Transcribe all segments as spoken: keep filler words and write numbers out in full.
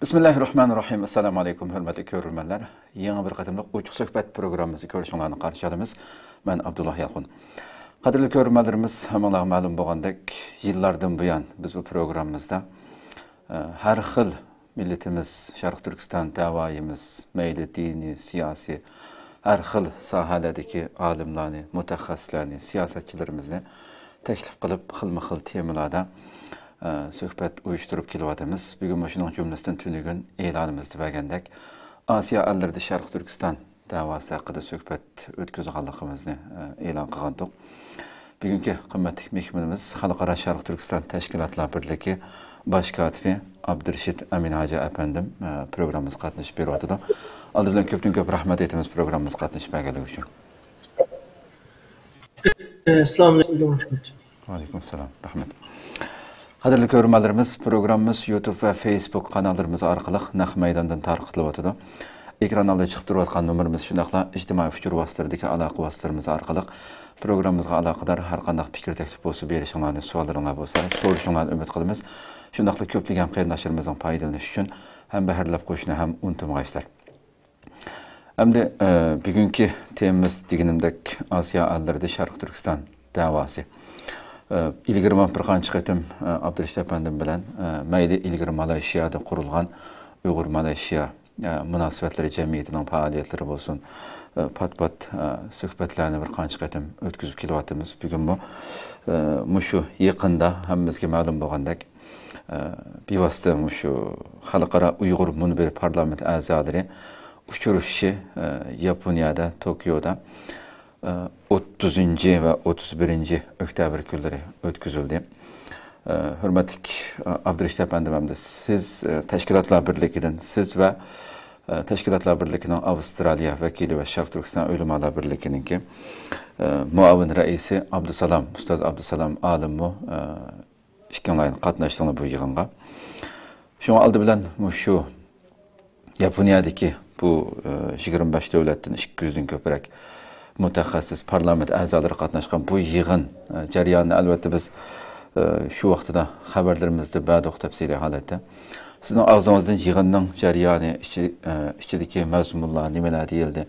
بىسمىللاھىررەھمانىررەھىم. ئەسسالامۇ ئەلەيكۇم، ھۆرمەتلىك كۆرۈرمەنلەر. يېڭى بىر قېتىملىق ئوچۇق سۆھبەت پروگراممىمىزدا كۆرۈشۈڭلارنى قارشى ئالىمىز. مەن ئابدۇللا يالقۇن. قەدىرلىك كۆرۈرمەنلىرىمىز، ھەممىڭلارغا مەلۇم بولغاندەك، يىللاردىن بۇيان بىز بۇ پروگراممىمىزدا، ئە، ھەر خىل مىللىتىمىز، شەرقىي تۈركىستان دەۋايىمىز، مەيلى دىنىي، سىياسىي، ھەر خىل ساھەلەردىكى ئالىملارنى، مۇتەخەسسىسلەرنى، سىياسەتچىلىرىمىزنى تەكلىپ قىلىپ، خىلمۇ خىل تېمىلاردا، ئە، سۆھبەت ئۇيۇشتۇرۇپ كېلىۋاتىمىز. بۈگۈن مۇشۇنىڭ جۈملىسىدىن تۈنۈگۈن ئېلانىمىزدا بەرگەندەك، ئاسىيا ئەللىرىدە شەرقىي تۈركىستان دەۋاسى ھەققىدە سۆھبەت ئۆتكۈزۈۋالغانلىقىمىزنى، ئە، ئېلان قىلغانتۇق. بۈگۈنكى قىممەتلىك مېھمىنىمىز خەلقئارا شەرقىي تۈركىستان تەشكىلاتلار بىرلىكى باش كاتىپى ئابدۇرېشىت ئەمىن ھاجى ئەپەندىم، ئە، پروگراممىمىزغا قاتنىشىپ بېرىۋاتىدۇ. ئالدى بىلەن كۆپتىن كۆپ رەھمەت ئېيتىمىز پروگراممىمىزغا قاتنىشىپ بەرگەنلىكى ئۈچۈن. ئەسسالامۇ ئەلەيكۇم. ۋەئەلەيكۇم ئەسسالام. رەھمەت. قەدىرلىك كۆرۈرمەنلىرىمىز، پروگراممىمىز يۇتۇب ۋە فېيسبۇك قاناللىرىمىز ئارقىلىق نەق مەيداندىن تارقىتىلىۋاتىدۇ. ئېكران ئالدىدا چىقىپ تۇرۇۋاتقان نومۇرىمىز، شۇنداقلا ئىجتىمائىي ئۇچۇر ۋاسىتىلىرىدىكى ئالاقە ۋاسىتىلىرىمىز ئارقىلىق پروگراممىمىزغا ئالاقىدار ھەر قانداق پىكىر تەكلىپ بولسا بېرىشىڭلارنى، سوئاللىرىڭلار بولسا سورىشىڭلارنى ئۈمىد قىلىمىز. شۇنداقلا كۆپلىگەن قېرىنداشلىرىمىزنىڭ پايدىلىنىشى ئۈچۈن ھەمبەھىرلەپ قويۇشنى ھەم ئۇنتۇمىغايسىلەر. ئەمدى، ئە، بۈگۈنكى تېمىمىز دېگىنىمدەك ئاسىيا ئەللىرىدە شەرقىي تۈركىستان دەۋاسى. ئە، ئىلگىرىمۇ بىر قانچە قېتىم، ئە، ئابدۇرېشىت ئەپەندىم بىلەن، ئە، مەيلى ئىلگىرى مالايشىيادا قۇرۇلغان ئۇيغۇر مالايشىيا، ئە، مۇناسىۋەتلىرى جەمئىيىتىنىڭ پائالىيەتلىرى بولسۇن، ئە، پات-پات، ئە، سۆھبەتلەرنى بىر قانچە قېتىم ئۆتكۈزۈپ كېلىۋاتىمىز. بۈگۈنمۇ، ئە، مۇشۇ يېقىندا ھەممىمىزگە مەلۇم بولغاندەك، ئە، بىۋاسىتە مۇشۇ خەلقئارا ئۇيغۇر مۇنبىرى پارلامېنت ئەزالىرى ئۇچرىشىشى، ئە، ياپونىيەدە، توكيودا، ئە، ئوتتۇزىنچى ۋە ئوتتۇز بىرىنچى ئۆكتەبىر كۈنلىرى ئۆتكۈزۈلدى. ئە، ھۆرمەتلىك، ئە، ئابدۇرېشىت ئەپەندىم، ئەمدى سىز، ئە، تەشكىلاتلار بىرلىكىدىن، سىز ۋە، ئە، تەشكىلاتلار بىرلىكىنىڭ ئاۋسترالىيە ۋەكىلى ۋە شەرقىي تۈركىستان ئۆلىمالار بىرلىكىنىڭكى، ئە، مۇئاۋىن رەئىسى ئابدۇسالام، ئۇستاز ئابدۇسالام ئالىممۇ، ئە، ئىككىڭلارنىڭ قاتناشتىڭلار بۇ يىغىنغا. شۇڭا ئالدى بىلەن مۇشۇ ياپونىيەدىكى بۇ، ئە، يىگىرمە بەش دۆلەتتىن ئىككى يۈزدىن كۆپرەك مۇتەخەسسىس پارلامېنت ئەزالىرى قاتناشقان بۇ يىغىن، ئە، جەريانىنى ئەلۋەتتە بىز، ئە، شۇ ۋاقتىدا خەۋەرلىرىمىزدە بەردۇق تەپسىلىي ھالەتتە. سىزنىڭ ئاغزىڭىزدىن يىغىننىڭ جەريانى ئىچى-، ئە، ئىچىدىكى مەزمۇنلار نېمىلەر دېيىلدى؟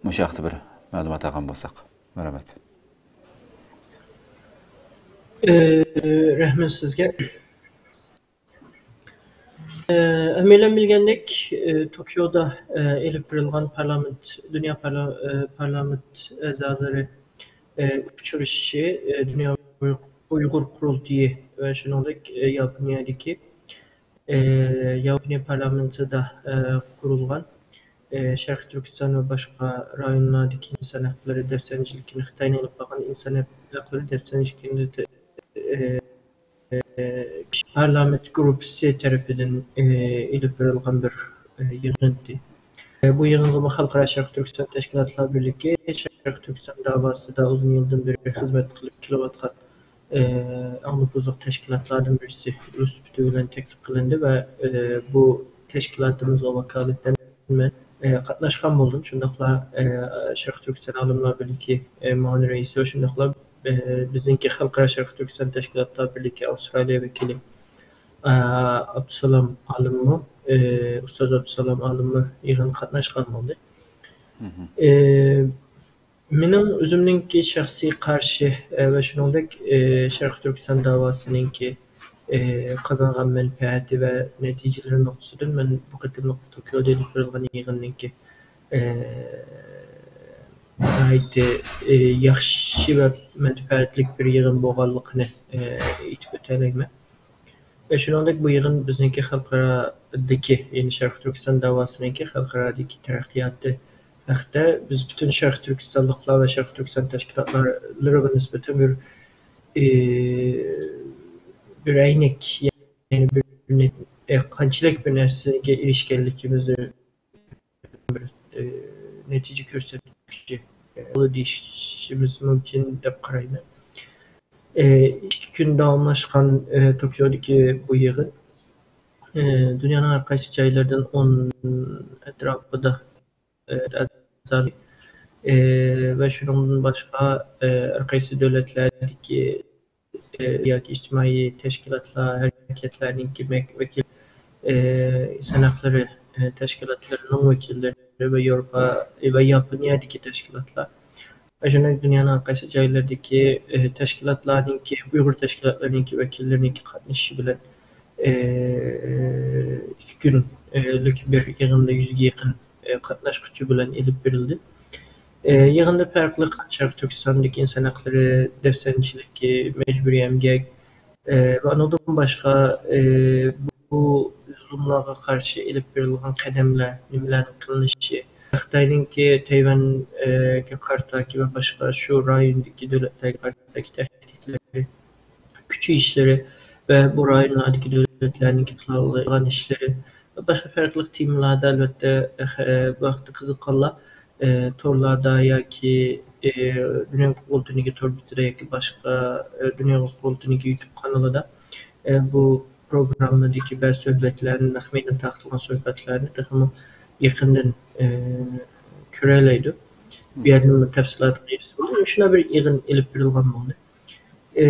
مۇشۇ ھەقتە بىر مەلۇمات ئالغان بولساق. مەرھەمەت. ئى، رەھمەت سىزگە. ئى، ھەممەيلەن بىلگەندەك، ئى، توكيودا، ئى، ئېلىپ بېرىلغان پارلامېنت، دۇنيا پارلا-، ئى، پارلامېنت ئەزالىرى، ئى، ئۇچرىشىشى، ئى، دۇنيا ئۇيغۇر قۇرۇلتىيى ۋە شۇنىڭدەك، ئى، ياپونىيەدىكى، ئى، ياپونىيە پارلامېنتىدا، ئى، قۇرۇلغان، ئى، شەرقىي تۈركىستان ۋە باشقا رايونلاردىكى ئىنسان ھەقلىرى دەپسەندىچىلىكىنى، خىتاينىڭ ئېلىپ بارغان ئىنسان ھەقلىرى دەپسەندىچىلىكىنى، ئى، پارلامېنت گۇرۇپپىسى تەرىپىدىن، ئى، ئېلىپ بېرىلغان بىر، ئى، يىغىن ئىدى. ئى، بۇ يىغىنغىمۇ خەلقئارا شەرقىي تۈركىستان تەشكىلاتلار بىرلىكى شەرقىي تۈركىستان داۋاسىدا ئۇزۇن يىلدىن بېرى خىزمەت قىلىپ كېلىۋاتقان، ئى، ئەڭ نوپۇزلۇق تەشكىلاتلاردىن بىرسى سۈپىتى بىلەن تەكلىپ قىلىندى ۋە، ئى، بۇ تەشكىلاتىمىزغا ۋاكالىتەن مەن، ئى، قاتناشقان بولدۇم. شۇنداقلا، ئى، شەرقىي تۈركىستان ئالىملار بىرلىكى، ئى، مۇئاۋىن رەئىسى ۋە شۇنداقلا، ئى، بىزنىڭكى خەلقئارا شەرقىي تۈركىستان تەشكىلاتلار بىرلىكى ئاۋسترالىيە ۋەكىلى، ئى، ئابدۇسالام ئالىممۇ، ئى، ئۇستاز ئابدۇسالام ئالىممۇ يىغىنغا قاتناشقان بولدى. مهم. ئى، مېنىڭ ئۆزۈمنىڭكى شەخسىي قارىشى، ئى، ۋە شۇنىڭدەك، ئى، شەرقىي تۈركىستان داۋاسىنىڭكى، ئى، قازانغان مەنپەئەتى ۋە نەتىجىلىرى نۇقتىسىدىن مەن بۇ قېتىملىق توكيودا ئېلىپ بېرىلغان يىغىننىڭكى، ئى، ناھايىتى، ئى، ياخشى ۋە مەنپەئەتلىك بىر يىغىن بولغانلىقىنى، ئى، ئېيتىپ ئۆتەلەيمەن. ۋە شۇنىڭدەك بۇ يىغىن بىزنىڭكى خەلقئارادىكى، يەنى شەرقىي تۈركىستان داۋاسىنىڭكى خەلقئارادىكى تەرەققىياتى ھەققىدە بىز پۈتۈن شەرقىي تۈركىستانلىقلار ۋە شەرقىي تۈركىستان تەشكىلاتلىرىغا نىسبەتەن بىر، ئى، بىر ئەينەك، يەنى بىر نە-، ئى، قانچىلىك بىر نەرسىگە ئېرىشكەنلىكىمىزنى بىر، ئى، نەتىجە كۆرسەتكۈچى، ئى، بولدى دېيىشىمىز مۇمكىن دەپ قارايمەن. ئى، ئىككى كۈن داۋاملاشقان، ئى، توكيودىكى بۇ يىغىن، ئى، دۇنيانىڭ ھەر قايسى جايلىرىدىن ئون ئەتراپىدا، ئى، ئەزالىرى، ئى، ۋە شۇنىڭدىن باشقا، ئى، ھەر قايسى دۆلەتلەردىكى، ئى، ياكى ئىجتىمائىي تەشكىلاتلار، ھەرىكەتلەرنىڭكى مەك-، ۋەكىل، ئى، ئىنسان ھەقلىرى، ئى، تەشكىلاتلىرىنىڭ ۋەكىللىرى ۋە ياۋروپا ۋە ياپونىيەدىكى تەشكىلاتلار، شۇنداق دۇنيانىڭ ھەر قايسى جايلىرىدىكى، ئى، تەشكىلاتلارنىڭكى، ئۇيغۇر تەشكىلاتلىرىنىڭكى ۋەكىللىرىنىڭكى قاتنىشىشى بىلەن، ئى، ئىككى كۈنلۈك بىر يىغىندا يۈزگە يېقىن، ئى، قاتناشقۇچى بىلەن ئېلىپ بېرىلدى. ئى، يىغىندا پەرقلىق شەرقىي تۈركىستاندىكى ئىنسان ھەقلىرى دەپسەندىچىلىكى، مەجبۇرىي ئەمگەك، ئى، ۋە ئۇنىڭدىن باشقا، ئى، بۇ زۇلۇملارغا قارشى ئېلىپ بېرىلغان قەدەملەر، نېمىلەرنىڭ قىلىنىشى، خىتاينىڭكى تەيۋەنگە قارىتاكى ۋە باشقا شۇ رايوندىكى دۆلەتلەرگە قارىتاكى تەھدىتلىرى، كۈچىيىشلىرى ۋە بۇ رايونلاردىكى دۆلەتلەرنىڭكى قىلالىغان ئىشلىرى ۋە باشقا پەرقلىق تېمىلاردا، ئەلۋەتتە، ئە، بۇ ھەقتە قىزىققانلار، ئە، تورلاردا ياكى، ئە، دۇنيا قۇرۇلتىيىنىڭكى تور بېتىدە ياكى باشقا، ئە، دۇنيا قۇرۇلتىيىنىڭكى يۇتۇب قانىلىدا، ئە، بۇ پروگراممىدىكى بەزى سۆھبەتلەرنى، نەق مەيداندا تارقىتىلغان سۆھبەتلەرنى تېخىمۇ يېقىندىن، ئە، كۆرەلەيدۇ. بۇ يەردىن تەپسىلاتىغا ئېرىشسە بولىدۇ. شۇنداق بىر يىغىن ئېلىپ بېرىلغان بولدى. ئى،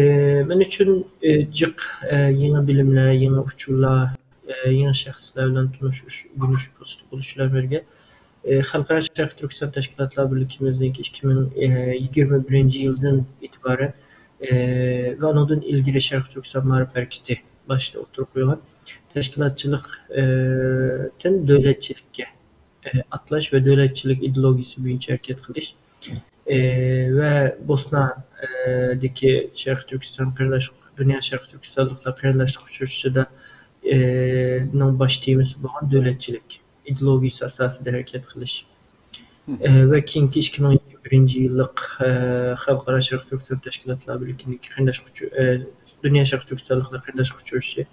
مەن ئۈچۈن، ئى، جىق، ئى، يېڭى بىلىملەر، يېڭى ئۇچۇرلار، ئى، يېڭى شەخسلەر بىلەن تونۇشۇش، ئۆگىنىش پۇرسىتى بولۇشى بىلەن بىرگە، ئى، خەلقئارا شەرقىي تۈركىستان تەشكىلاتلار بىرلىكىمىزنىڭكى ئىككى مىڭ يىگىرمە بىرىنچى يىلدىن ئېتىبارەن، ئى، ۋە ئۇنىڭدىن ئىلگىرى شەرقىي تۈركىستان مائارىپ ھەرىكىتى باشتا ئوتتۇرىغا قويغان تەشكىلاتچىلىق، ئى، تىن دۆلەتچىلىككە، ئى، ئاتلاش ۋە دۆلەتچىلىك ئىدېئولوگىيىسى بويىچە ھەرىكەت قىلىش. ئى، ۋە بوسنادىكى شەرقىي تۈركىستان قېرىنداش، دۇنيا شەرقىي تۈركىستانلىقلار قېرىنداشلىق ئۇچرىشىشىدا، ئى، نىڭ باش تېمىسى بولغان دۆلەتچىلىك ئىدېئولوگىيىسى ئاساسىدا ھەرىكەت قىلىش. ئى، ۋە كېيىنكى ئىككى مىڭ يىگىرمە بىرىنچى يىللىق، ئى، خەلقئارا شەرقىي تۈركىستان تەشكىلاتلار بىرلىكىنىڭكى قېرىنداشلىق ئۇچۇ-، ئى، دۇنيا شەرقىي تۈركىستانلىقلار قېرىنداشلىق ئۇچرىشىشى،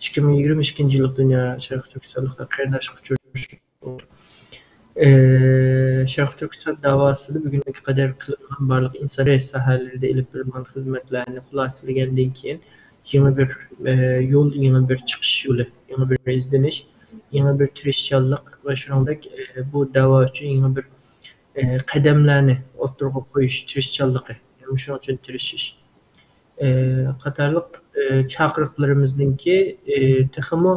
ئىككى مىڭ يىگىرمە ئىككىنچى يىللىق دۇنيا شەرقىي تۈركىستانلىقلار قېرىنداشلىق ئۇچرىشىشى. ئى، شەرقىي تۈركىستان داۋاسىدا بۈگۈنگە قەدەر قىلىنغان بارلىق ئىنسانىي ساھەلىرىدە ئېلىپ بېرىلغان خىزمەتلەرنى خۇلاسىلىگەندىن كېيىن، يېڭى بىر، ئى، يول، يېڭى بىر چىقىش يولى، يېڭى بىر ئىزدىنىش، يېڭى بىر تىرىشچانلىق ۋە شۇنىڭدەك، ئى، بۇ داۋا ئۈچۈن يېڭى بىر، ئى، قەدەملەرنى ئوتتۇرىغا قويۇش تىرىشچانلىقى، مۇشۇنىڭ ئۈچۈن تىرىشىش، ئى، قاتارلىق، ئى، چاقىرىقلىرىمىزنىڭكى، ئى، تېخىمۇ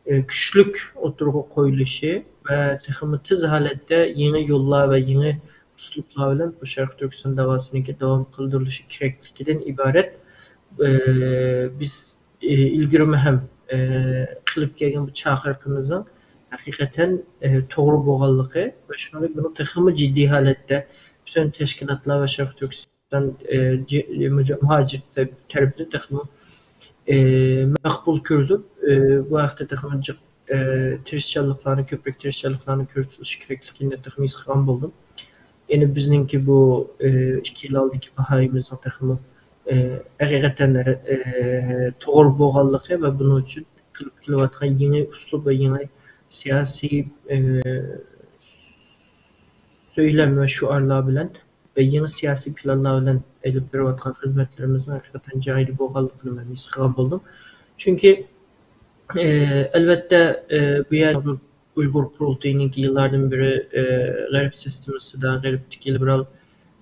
ئى، كۈچلۈك ئوتتۇرىغا قويۇلۇشى ۋە تېخىمۇ تېز ھالەتتە يېڭى يوللار ۋە يېڭى ئۇسلۇبلار بىلەن بۇ شەرقىي تۈركىستان داۋاسىنىڭكى داۋام قىلدۇرۇلۇشى كېرەكلىكىدىن ئىبارەت، ئى، بىز، ئى، ئىلگىرىمۇ ھەم، ئى، قىلىپ كەلگەن بۇ چاقىرىقىمىزنىڭ ھەقىقەتەن، ئى، توغرا بولغانلىقى ۋە شۇنىڭدەك بۇنىڭ تېخىمۇ جىددىي ھالەتتە پۈتۈن تەشكىلاتلار ۋە شەرقىي تۈركىستان ئى، جى-، مۇجا-، مۇھاجىر تەرەپتىن تېخىمۇ، ئى، مەقبۇل كۆرۈلۈپ، ئى، بۇ ھەقتە تېخىمۇ جىق، ئى، تىرىشچانلىقلارنى، كۆپرەك تىرىشچانلىقلارنى كۆرسىتىلىشى كېرەكلىكىنى تېخىمۇ ھېس قىلغان بولدۇم. يەنى بىزنىڭكى بۇ، ئى، ئىككى يىل ئالدىكى باھايىمىزنىڭ تېخىمۇ، ئى، ھەقىقەتەن، ئى، توغرا بولغانلىقى ۋە بۇنىڭ ئۈچۈن قىلىپ كېلىۋاتقان يېڭى ئۇسلۇب ۋە يېڭى سىياسىي، ئى، سۆيلەم ۋە شوئارلار بىلەن ۋە يېڭى سىياسىي پىلانلار بىلەن ئېلىپ بېرىۋاتقان خىزمەتلىرىمىزنىڭ ھەقىقەتەن جايىدا بولغانلىقىنى مەن ھېس قىلغان بولدۇم. چۈنكى، ئى، ئەلۋەتتە، ئى، بۇ يەر ئۇيغۇر قۇرۇلتىيىنىڭكى يىللاردىن بېرى، ئى، غەرب سىستېمىسىدا، غەربتىكى لىبېرال،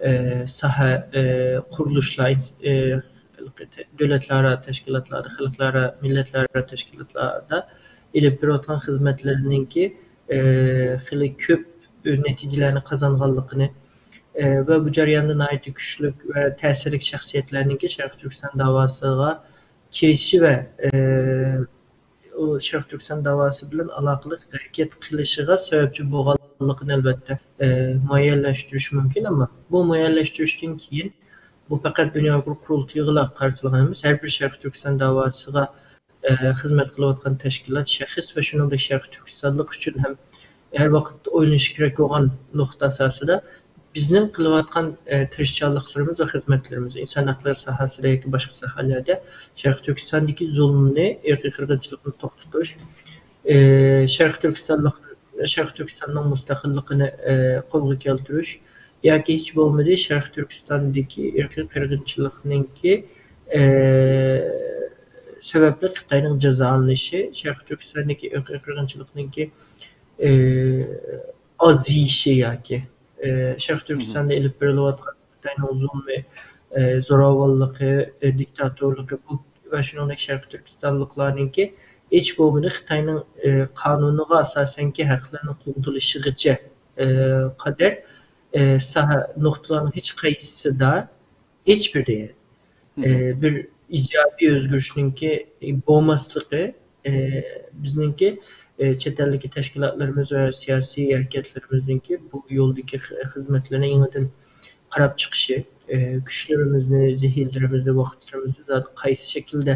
ئى، ساھە، ئى، قۇرۇلۇشلار، ئى، دۆلەتلەرئارا تەشكىلاتلاردا، خەلقلەرئارا، مىللەتلەرئارا تەشكىلاتلاردا ئېلىپ بېرىۋاتقان خىزمەتلىرىنىڭكى، ئى، خېلى كۆپ نەتىجىلەرنى قازانغانلىقىنى، ئى، ۋە بۇ جەرياندا ناھايىتى كۈچلۈك ۋە تەسىرلىك شەخسىيەتلەرنىڭكى شەرقىي تۈركىستان داۋاسىغا كېلىشى ۋە، ئى، ئۇ شەرقىي تۈركىستان داۋاسى بىلەن ئالاقىلىق ھەرىكەت قىلىشىغا سەۋەبچى بولغانلىقىنى، ئەلۋەتتە، ئى، مۇئەييەنلەشتۈرۈش مۇمكىن. ئەمما بۇ مۇئەييەنلەشتۈرۈشتىن كېيىن بۇ پەقەت دۇنيا ئۇيغۇر قۇرۇلتىيىغىلا قارىتىلغان ئەمەس، ھەر بىر شەرقىي تۈركىستان داۋاسىغا ئە، خىزمەت قىلىۋاتقان تەشكىلات، شەخس ۋە شۇنىڭدەك شەرقىي تۈركىستانلىق ئۈچۈن ھەم ھەر ۋاقىت ئويلىنىشى كېرەك بولغان نۇقتا ئاساسىدا بىزنىڭ قىلىۋاتقان، ئە، تىرىشچانلىقلىرىمىز ۋە خىزمەتلىرىمىز، ئىنسان ھەقلىرى ساھەسىدە ياكى باشقا ساھەلەردە شەرقىي تۈركىستاندىكى زۇلۇمنى، ئىرقىي قىرغىنچىلىقنى توختىتىش، ئە، شەرقىي تۈركىستانلىق، شەرقىي تۈركىستاننىڭ مۇستەقىللىقىنى، ئە، قولغا كەلتۈرۈش ياكى ھېچ بولمىدى شەرقىي تۈركىستاندىكى ئىرقىي قىرغىنچىلىقنىڭكى، ئە، سەۋەبلىك خىتاينىڭ جازالىنىشى، شەرقىي تۈركىستاندىكى ئىرقىي قىرغىنچىلىقنىڭكى، ئى، ئازىيىشى ياكى، ئى، شەرقىي تۈركىستاندا ئېلىپ بېرىلىۋاتقان خىتاينىڭ زۇلمى، ئى، زوراۋانلىقى، ئى، دىكتاتورلۇقى بۇ ۋە شۇنىڭدەك شەرقىي تۈركىستانلىقلارنىڭكى، ھېچ بولمىدى خىتاينىڭ، ئى، قانۇنىغا ئاساسەنكى ھەقلەرنى قوغدىلىشىغىچە، ئى، قەدەر، ئى، ساھە نۇقتىلارنىڭ ھېچ قايسىسىدا، ھېچ بىرى، ئى، بىر ئىجابىي ئۆزگىرىشنىڭكى بولماسلىقى، ئى، بىزنىڭكى، ئى، چەت ئەلدىكى تەشكىلاتلىرىمىز ۋە سىياسىي ھەرىكەتلىرىمىزنىڭكى بۇ يولدىكى خى-، خىزمەتلىرىنى يېڭىدىن قاراپ چىقىشى، ئى، كۈچلىرىمىزنى، زېھىنلىرىمىزنى، ۋاقىتلىرىمىزنى زادى قايسى شەكىلدە،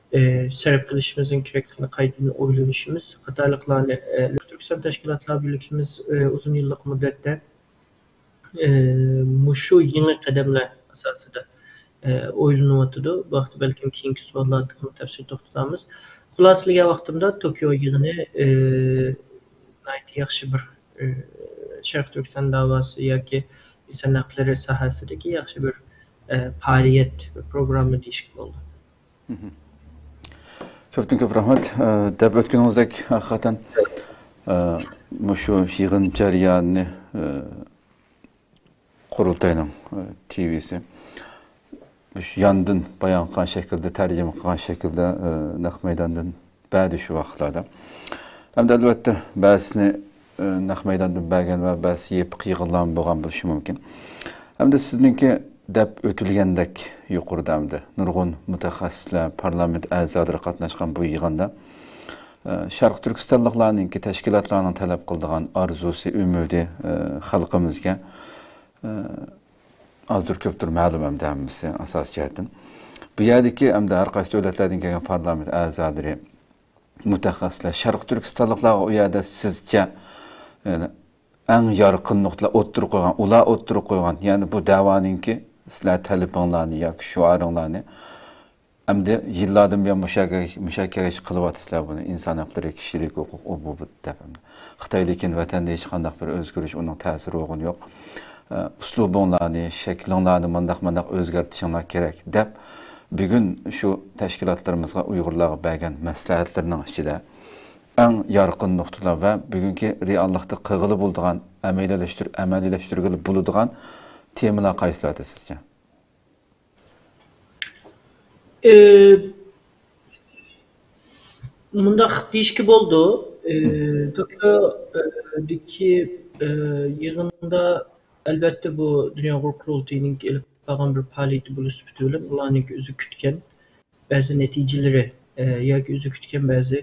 ئى، سەرپ قىلىشىمىزنىڭ كېرەكلىكىنى قايتىدىن ئويلىنىشىمىز قاتارلىقلارنى، ئى، تۈركىستان تەشكىلاتلار بىرلىكىمىز، ئى، ئۇزۇن يىللىق مۇددەتتە، ئى، مۇشۇ يېڭى قەدەملەر ئاساسىدا، ئى، ئويلىنىۋاتىدۇ. بۇ ھەقتە بەلكىم كېيىنكى سوئاللاردا تېخىمۇ تەپسىلىي توختىلارمىز. خۇلاسىلىگەن ۋاقتىمدا توكيو يىغىنى، ئى، ناھايىتى ياخشى بىر، ئى، شەرقىي تۈركىستان داۋاسى ياكى ئىنسان ھەقلىرى ساھەسىدىكى ياخشى بىر، ئى، پائالىيەت، بىر پروگرامما دېيىشكە بولىدۇ. مهم. كۆپتىن كۆپ رەھمەت. ئى، دەپ ئۆتكىنىڭىزدەك، ھەقىقەتەن، ئى، مۇشۇ يىغىن جەريانىنى، ئى، قۇرۇلتاينىڭ، ئى، تىۋىسى مۇشۇ ياندىن بايان قىلغان شەكىلدە، تەرجىمە قىلغان شەكىلدە، ئى، نەق مەيداندىن بەردى شۇ ۋاقىتلاردا. ھەمدە ئەلۋەتتە بەزىسىنى، ئى، نەق مەيداندىن بەرگەن ۋە بەزىسى يېپىق يىغىنلارمۇ بولغان بولۇشى مۇمكىن. ھەمدە سىزنىڭكى دەپ ئۆتۈلگەندەك يۇقىرىدا ھەمدە نۇرغۇن مۇتەخەسسىسلەر، پارلامېنت ئەزالىرى قاتناشقان بۇ يىغىندا، ئى، شەرقىي تۈركىستانلىقلارنىڭكى تەشكىلاتلارنىڭ تەلەپ قىلىدىغان ئارزۇسى، ئۈمىدى، ئى، خەلقىمىزگە، ئى، ئازدۇر كۆپتۇر مەلۇم ھەمدە ھەممىسى ئاساسىي جەھەتتىن. بۇ يەردىكى ھەمدە ھەر قايسى دۆلەتلەردىن كەلگەن پارلامېنت ئەزالىرى، مۇتەخەسسىسلەر، شەرقىي تۈركىستانلىقلارغا ئۇ يەردە سىزچە، يەنى ئەڭ يارقىن نۇقتىلار ئوتتۇرىغا قويغان، ئۇلار ئوتتۇرىغا قويغان، يەنى بۇ دەۋانىڭكى سىلەر تەلىپىڭلارنى ياكى شوئارىڭلارنى ئەمدى يىللاردىن بۇيان مۇشاكە-، مۇشاكىلە قىلىۋاتىسىلەر بۇنى، ئىنسان ھەقلىرى، كىشىلىك ھوقۇق، ئۇ بۇ بۇ دەپ. خىتاي لېكىن ۋەتەندە ھېچقانداق بىر ئۆزگىرىش، ئۇنىڭ تەسىرى بولغىنى يوق. ئە، ئۇسلۇبۇڭلارنى، شەكلىڭلارنى مۇنداق مۇنداق ئۆزگەرتىشىڭلار كېرەك دەپ، بۈگۈن شۇ تەشكىلاتلىرىمىزغا، ئۇيغۇرلارغا بەرگەن مەسلىھەتلىرىنىڭ ئىچىدە ئەڭ يارقىن نۇقتىلار ۋە بۈگۈنكى رېئاللىقتا قىلغىلى بولىدىغان، ئەمەلىيلەشتۈر-، ئەمەلىيلەشتۈرگىلى بولىدىغان تېمىلار قايسىلاردۇ سىزچە؟ ئى، مۇنداق دېيىشكە بولىدۇ. ئى، توكيودىكى، ئى، يىغىندا، ئەلۋەتتە، بۇ دۇنيا ئۇيغۇر قۇرۇلتىيىنىڭ ئېلىپ بارغان بىر پائالىيىتى بولۇش سۈپىتى بىلەن ئۇلارنىڭكى ئۆزى كۈتكەن بەزى نەتىجىلىرى، ئى، ياكى ئۆزى كۈتكەن بەزى،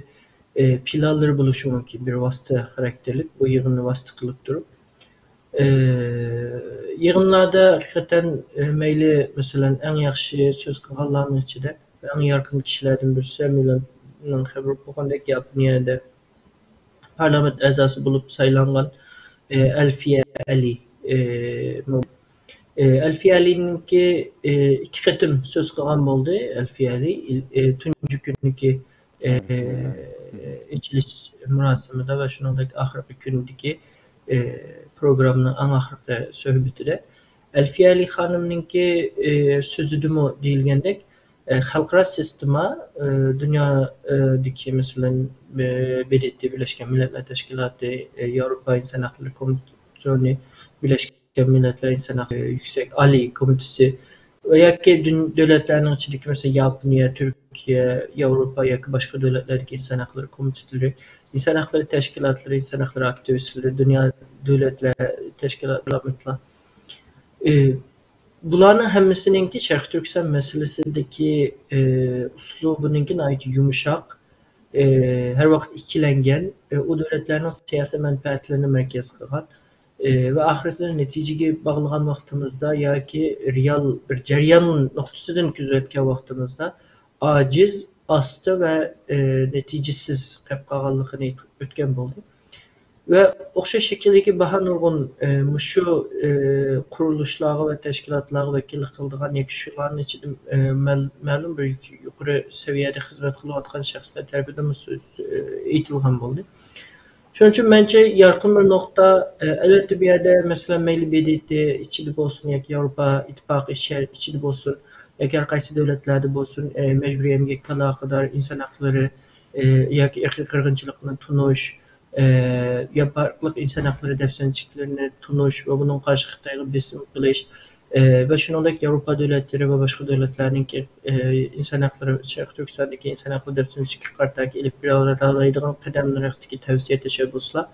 ئى، پىلانلىرى بولۇشى مۇمكىن، بىر ۋاسىتە خاراكتېرلىك، بۇ يىغىننى ۋاسىتە قىلىپ تۇرۇپ. ئى، يىغىنلاردا ھەقىقەتەن، ئى، مەيلى، مەسىلەن، ئەڭ ياخشى سۆز قىلغانلارنىڭ ئىچىدە ئەڭ يارقىن كىشىلەردىن بىرسى، مىلاننىڭ خەۋىرى بولغاندەك، ياپونىيەدە پارلامېنت ئەزاسى بولۇپ سايلانغان، ئى، ئەلفىيە ئەلى، ئى، مۇ-، ئى، ئەلفىيە ئەلىنىڭكى، ئى، ئىككى قېتىم سۆز قىلغان بولدى. ئەلفىيە ئەلى، ئى، تۇنجى كۈنىكى ئى، ئېچىلىش مۇراسىمىدا ۋە شۇنىڭدەك ئاخىرقى كۈنىدىكى، ئى، پروگراممىنىڭ ئەڭ ئاخىرقى سۆھبىتىدە ئەلفىيە ئەلى خانىمنىڭكى، ئى، سۆزىدىمۇ دېيىلگەندەك، ئى، خەلقئارا سىستېما، ئى، دۇنيادىكى، مەسىلەن، ئى، ب د ت، بىرلەشكەن مىللەتلەر تەشكىلاتى، ئى، ياۋروپا ئىنسان ھەقلىرى كومىسسىيونى، بىرلەشكەن مىللەتلەر ئىنسان ھەقلىرى يۈكسەك ئالىي كومىتېتى ۋە ياكى دۈن-، دۆلەتلەرنىڭ ئىچىدىكى، مەسىلەن، ياپونىيە، تۈركىيە، ياۋروپا ياكى باشقا دۆلەتلەردىكى ئىنسان ھەقلىرى كومىتېتلىرى، ئىنسان ھەقلىرى تەشكىلاتلىرى، ئىنسان ھەقلىرى ئاكتىۋىستلىرى، دۇنيا دۆلەتلەر تەشكىلاتلىرى، ئى، بۇلارنىڭ ھەممىسىنىڭكى شەرقىي تۈركىستان مەسىلىسىدىكى، ئى، ئۇسلۇبىنىڭكى ناھايىتى يۇمشاق، ئى، ھەر ۋاقىت ئىككىلەنگەن، ئى، ئۇ دۆلەتلەرنىڭ سىياسىي مەنپەئەتلىرىنى مەركەز قىلغان، ئى، ۋە ئاخىرىدا نەتىجىگە باغلىغان ۋاقتىمىزدا ياكى رېئال بىر جەريان نۇقتىسىدىن كۆزەتكەن ۋاقتىمىزدا ئاجىز، ئاستا ۋە، ئى، نەتىجىسىز قېلىپ قالغانلىقىنى ئېيتىپ ئۆتكەن بولدى. ۋە ئوخشاش شەكىلدىكى باھا نۇرغۇن، ئى، مۇشۇ، ئى، قۇرۇلۇشلارغا ۋە تەشكىلاتلارغا ۋەكىللىك قىلىدىغان ياكى شۇلارنىڭ ئىچىدە، ئى، مەل-، مەلۇم بىر يۇك-، يۇقىرى سەۋىيەدە خىزمەت قىلىۋاتقان شەخسلەر تەرىپىدىنمۇ سۆز، ئى، ئېيتىلغان بولدى. شۇنىڭ ئۈچۈن مەنچە يارقىن بىر نۇقتا، ئى، ئەلۋەتتە، بۇ يەردە، مەسىلەن، مەيلى ب د ت ئىچىدە بولسۇن ياكى ياۋروپا ئىتتىپاقى ئىچ-، ئىچىدە بولسۇن ياكى ھەر قايسى دۆلەتلەردە بولسۇن، ئى، مەجبۇرىي ئەمگەككە ئالاقىدار ئىنسان ھەقلىرى، ئى، ياكى ئىرقىي قىرغىنچىلىقنى تونۇش، ئى، ياپارقىلىق ئىنسان ھەقلىرى دەپسەندىچىلىكلىرىنى تونۇش ۋە بۇنىڭغا قارشى خىتايغا بېسىم قىلىش، ئە، ۋە شۇنىڭدەك ياۋروپا دۆلەتلىرى ۋە باشقا دۆلەتلەرنىڭكى، ئە، ئىنسان ھەقلىرى، شەرقىي تۈركىستاندىكى ئىنسان ھەقلىرى دەپسەندىچىلىكىگە قارىتا ئېلىپ بېرىلالايدىغان قەدەملىرى ھەققىدىكى تەۋسىيە تەشەببۇسلار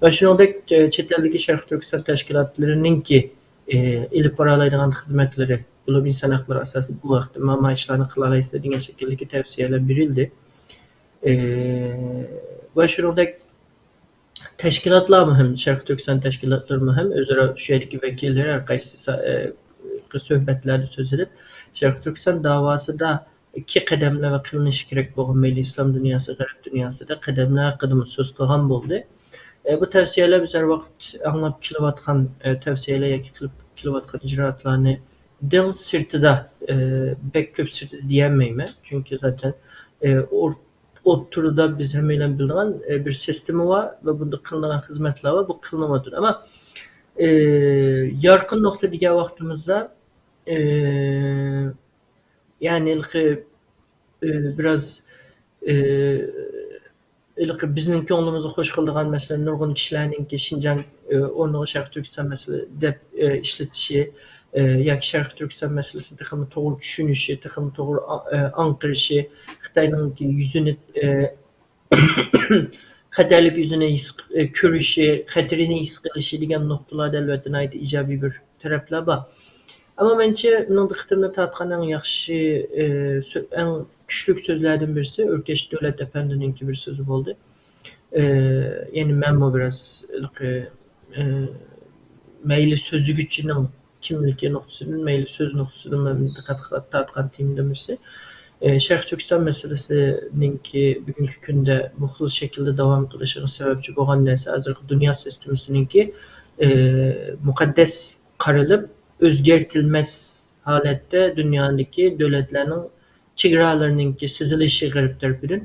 ۋە شۇنىڭدەك، ئە، چەت ئەلدىكى شەرقىي تۈركىستان تەشكىلاتلىرىنىڭكى، ئە، ئېلىپ بارالايدىغان خىزمەتلىرى، بولۇپ ئىنسان ھەقلىرى ئاساسىدا بۇ ھەقتە ما-، ما ئىشلارنى قىلالايسىلەر دېگەن شەكىلدىكى تەۋسىيەلەر بېرىلدى. ئە، ۋە شۇنىڭدەك تەشكىلاتلار مۇھىم، شەرقىي تۈركىستان تەشكىلاتلىرى مۇھىم، ئۆزئارا شۇ يەردىكى ۋەكىللىرى ھەر قايسى سا-، ئە، سۆھبەتلەردە سۆزلىنىپ، شەرقىي تۈركىستان داۋاسىدا كى قەدەملەر ۋە قىلىنىشى كېرەك بولغان مەيلى ئىسلام دۇنياسى، غەرب دۇنياسىدا قەدەملەر ھەققىدىمۇ سۆز قىلغان بولدى. ئە، بۇ تەۋسىيەلەر بىز ھەر ۋاقىت ئاڭلاپ كېلىۋاتقان، ئە، تەۋسىيەلەر ياكى قىلىپ كېلىۋاتقان ئىجرائاتلارنىڭ سىرتىدا، ئە، بەك كۆپ سىرتىدا دېيەلمەيمەن. چۈنكى زاتەن، ئە، ئور-، ئوتتۇرىدا بىز ھەممەيلەن بىلىدىغان، ئە، بىر سىستېما بار ۋە بۇنداق قىلىنىدىغان خىزمەتلەر بار، بۇ قىلىنىۋاتىدۇ. ئەمما، ئە، يارقىن نۇقتا دېگەن ۋاقتىمىزدا، ئە، يەنى ھېلىقى، ئە، بىراز، ئە، ھېلىقى بىزنىڭ كۆڭلىمىزنى خۇش قىلىدىغان، مەسىلەن، نۇرغۇن كىشىلەرنىڭكى شىنجاڭ، ئە، ئورنىغا شەرقىي تۈركىستان مەسىلە دەپ، ئە، ئىشلىتىشى، ئە، ياكى شەرقىي تۈركىستان مەسىلىسىنى تېخىمۇ توغرا چۈشىنىشى، تېخىمۇ توغرا ئا-، ئە، ئاڭقىرىشى، خىتاينىڭكى يۈزىنى، ئە، خەتەرلىك يۈزىنى ھېس، ئە، كۆرۈشى، خەتىرىنى ھېس قىلىشى دېگەن نۇقتىلاردا، ئەلۋەتتە، ناھايىتى ئىجابىي بىر تەرەپلەر بار. ئەمما مەنچە، مېنىڭ دىققىتىمنى تارتقان ئەڭ ياخشى، ئە، سۆ-، ئەڭ كۈچلۈك سۆزلەردىن بىرسى ئۆركەش دۆلەت ئەپەندىنىڭكى بىر سۆزى بولدى. ئە، يەنى مەنمۇ بىراز ھېلىقى، ئە، مەيلى سۆزلىگۈچىنىڭ كىملىكى نۇقتىسىدىن، مەيلى سۆز نۇقتىسىدىن مەن دىققەت تارتقان تېمىدىن بىرسى، ئە، شەرقىي تۈركىستان مەسىلىسىنىڭكى بۈگۈنكى كۈندە بۇ خىل شەكىلدە داۋام قىلىشىغا سەۋەبچى بولغان نەرسە ھازىرقى دۇنيا سىستېمىسىنىڭكى، ئە، مۇقەددەس قارىلىپ، ئۆزگەرتىلمەس ھالەتتە دۇنيادىكى دۆلەتلەرنىڭ چېگرالىرىنىڭكى سىزىلىشى غەرب تەرىپىدىن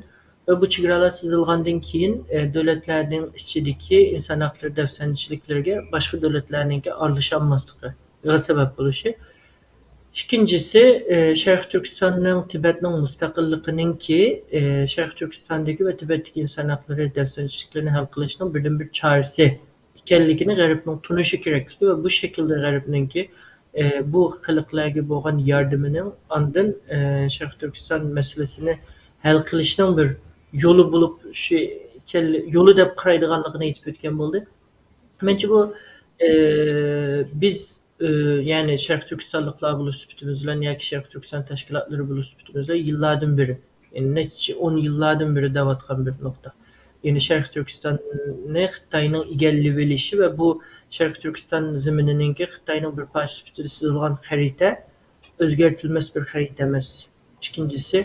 ۋە بۇ چېگرالار سىزىلغاندىن كېيىن، ئە، دۆلەتلەرنىڭ ئىچىدىكى ئىنسان ھەقلىرى دەپسەندىچىلىكلىرىگە باشقا دۆلەتلەرنىڭكى ئارىلىشالماسلىقىغا سەۋەب بولۇشى. ئىككىنچىسى، ئە، شەرقىي تۈركىستاننىڭ، تىبەتنىڭ مۇستەقىللىقىنىڭكى، ئە، شەرقىي تۈركىستاندىكى ۋە تىبەتتىكى ئىنسان ھەقلىرى دەپسەندىچىلىكلىرىنى ھەل قىلىشنىڭ بىردىنبىر چارىسى ئىكەنلىكىنى غەربنىڭ تونۇشى كېرەكلىكى ۋە بۇ شەكىلدە غەربنىڭكى، ئە، بۇ خەلقلەرگە بولغان ياردىمىنىڭ ئاندىن، ئە، شەرقىي تۈركىستان مەسىلىسىنى ھەل قىلىشنىڭ بىر يولى بولۇپ، شۇ يولى دەپ قارايدىغانلىقىنى ئېيتىپ ئۆتكەن بولدى. مەنچە بۇ، ئە، بىز، ئە، يەنى شەرقىي تۈركىستانلىقلار بولۇش سۈپىتىمىز بىلەن ياكى شەرقىي تۈركىستان تەشكىلاتلىرى بولۇش سۈپىتىمىز بىلەن يىللاردىن بېرى، يەنى نەچچە ئون يىللاردىن بېرى دەۋاتقان بىر نۇقتا. يەنى شەرقىي تۈركىستاننى خىتاينىڭ ئىگىلىۋېلىشى ۋە بۇ شەرقىي تۈركىستان زېمىنىنىڭكى خىتاينىڭ بىر پارچىسى سۈپىتىدە سىزىلغان خەرىتە ئۆزگەرتىلمەس بىر خەرىتە ئەمەس. ئىككىنچىسى،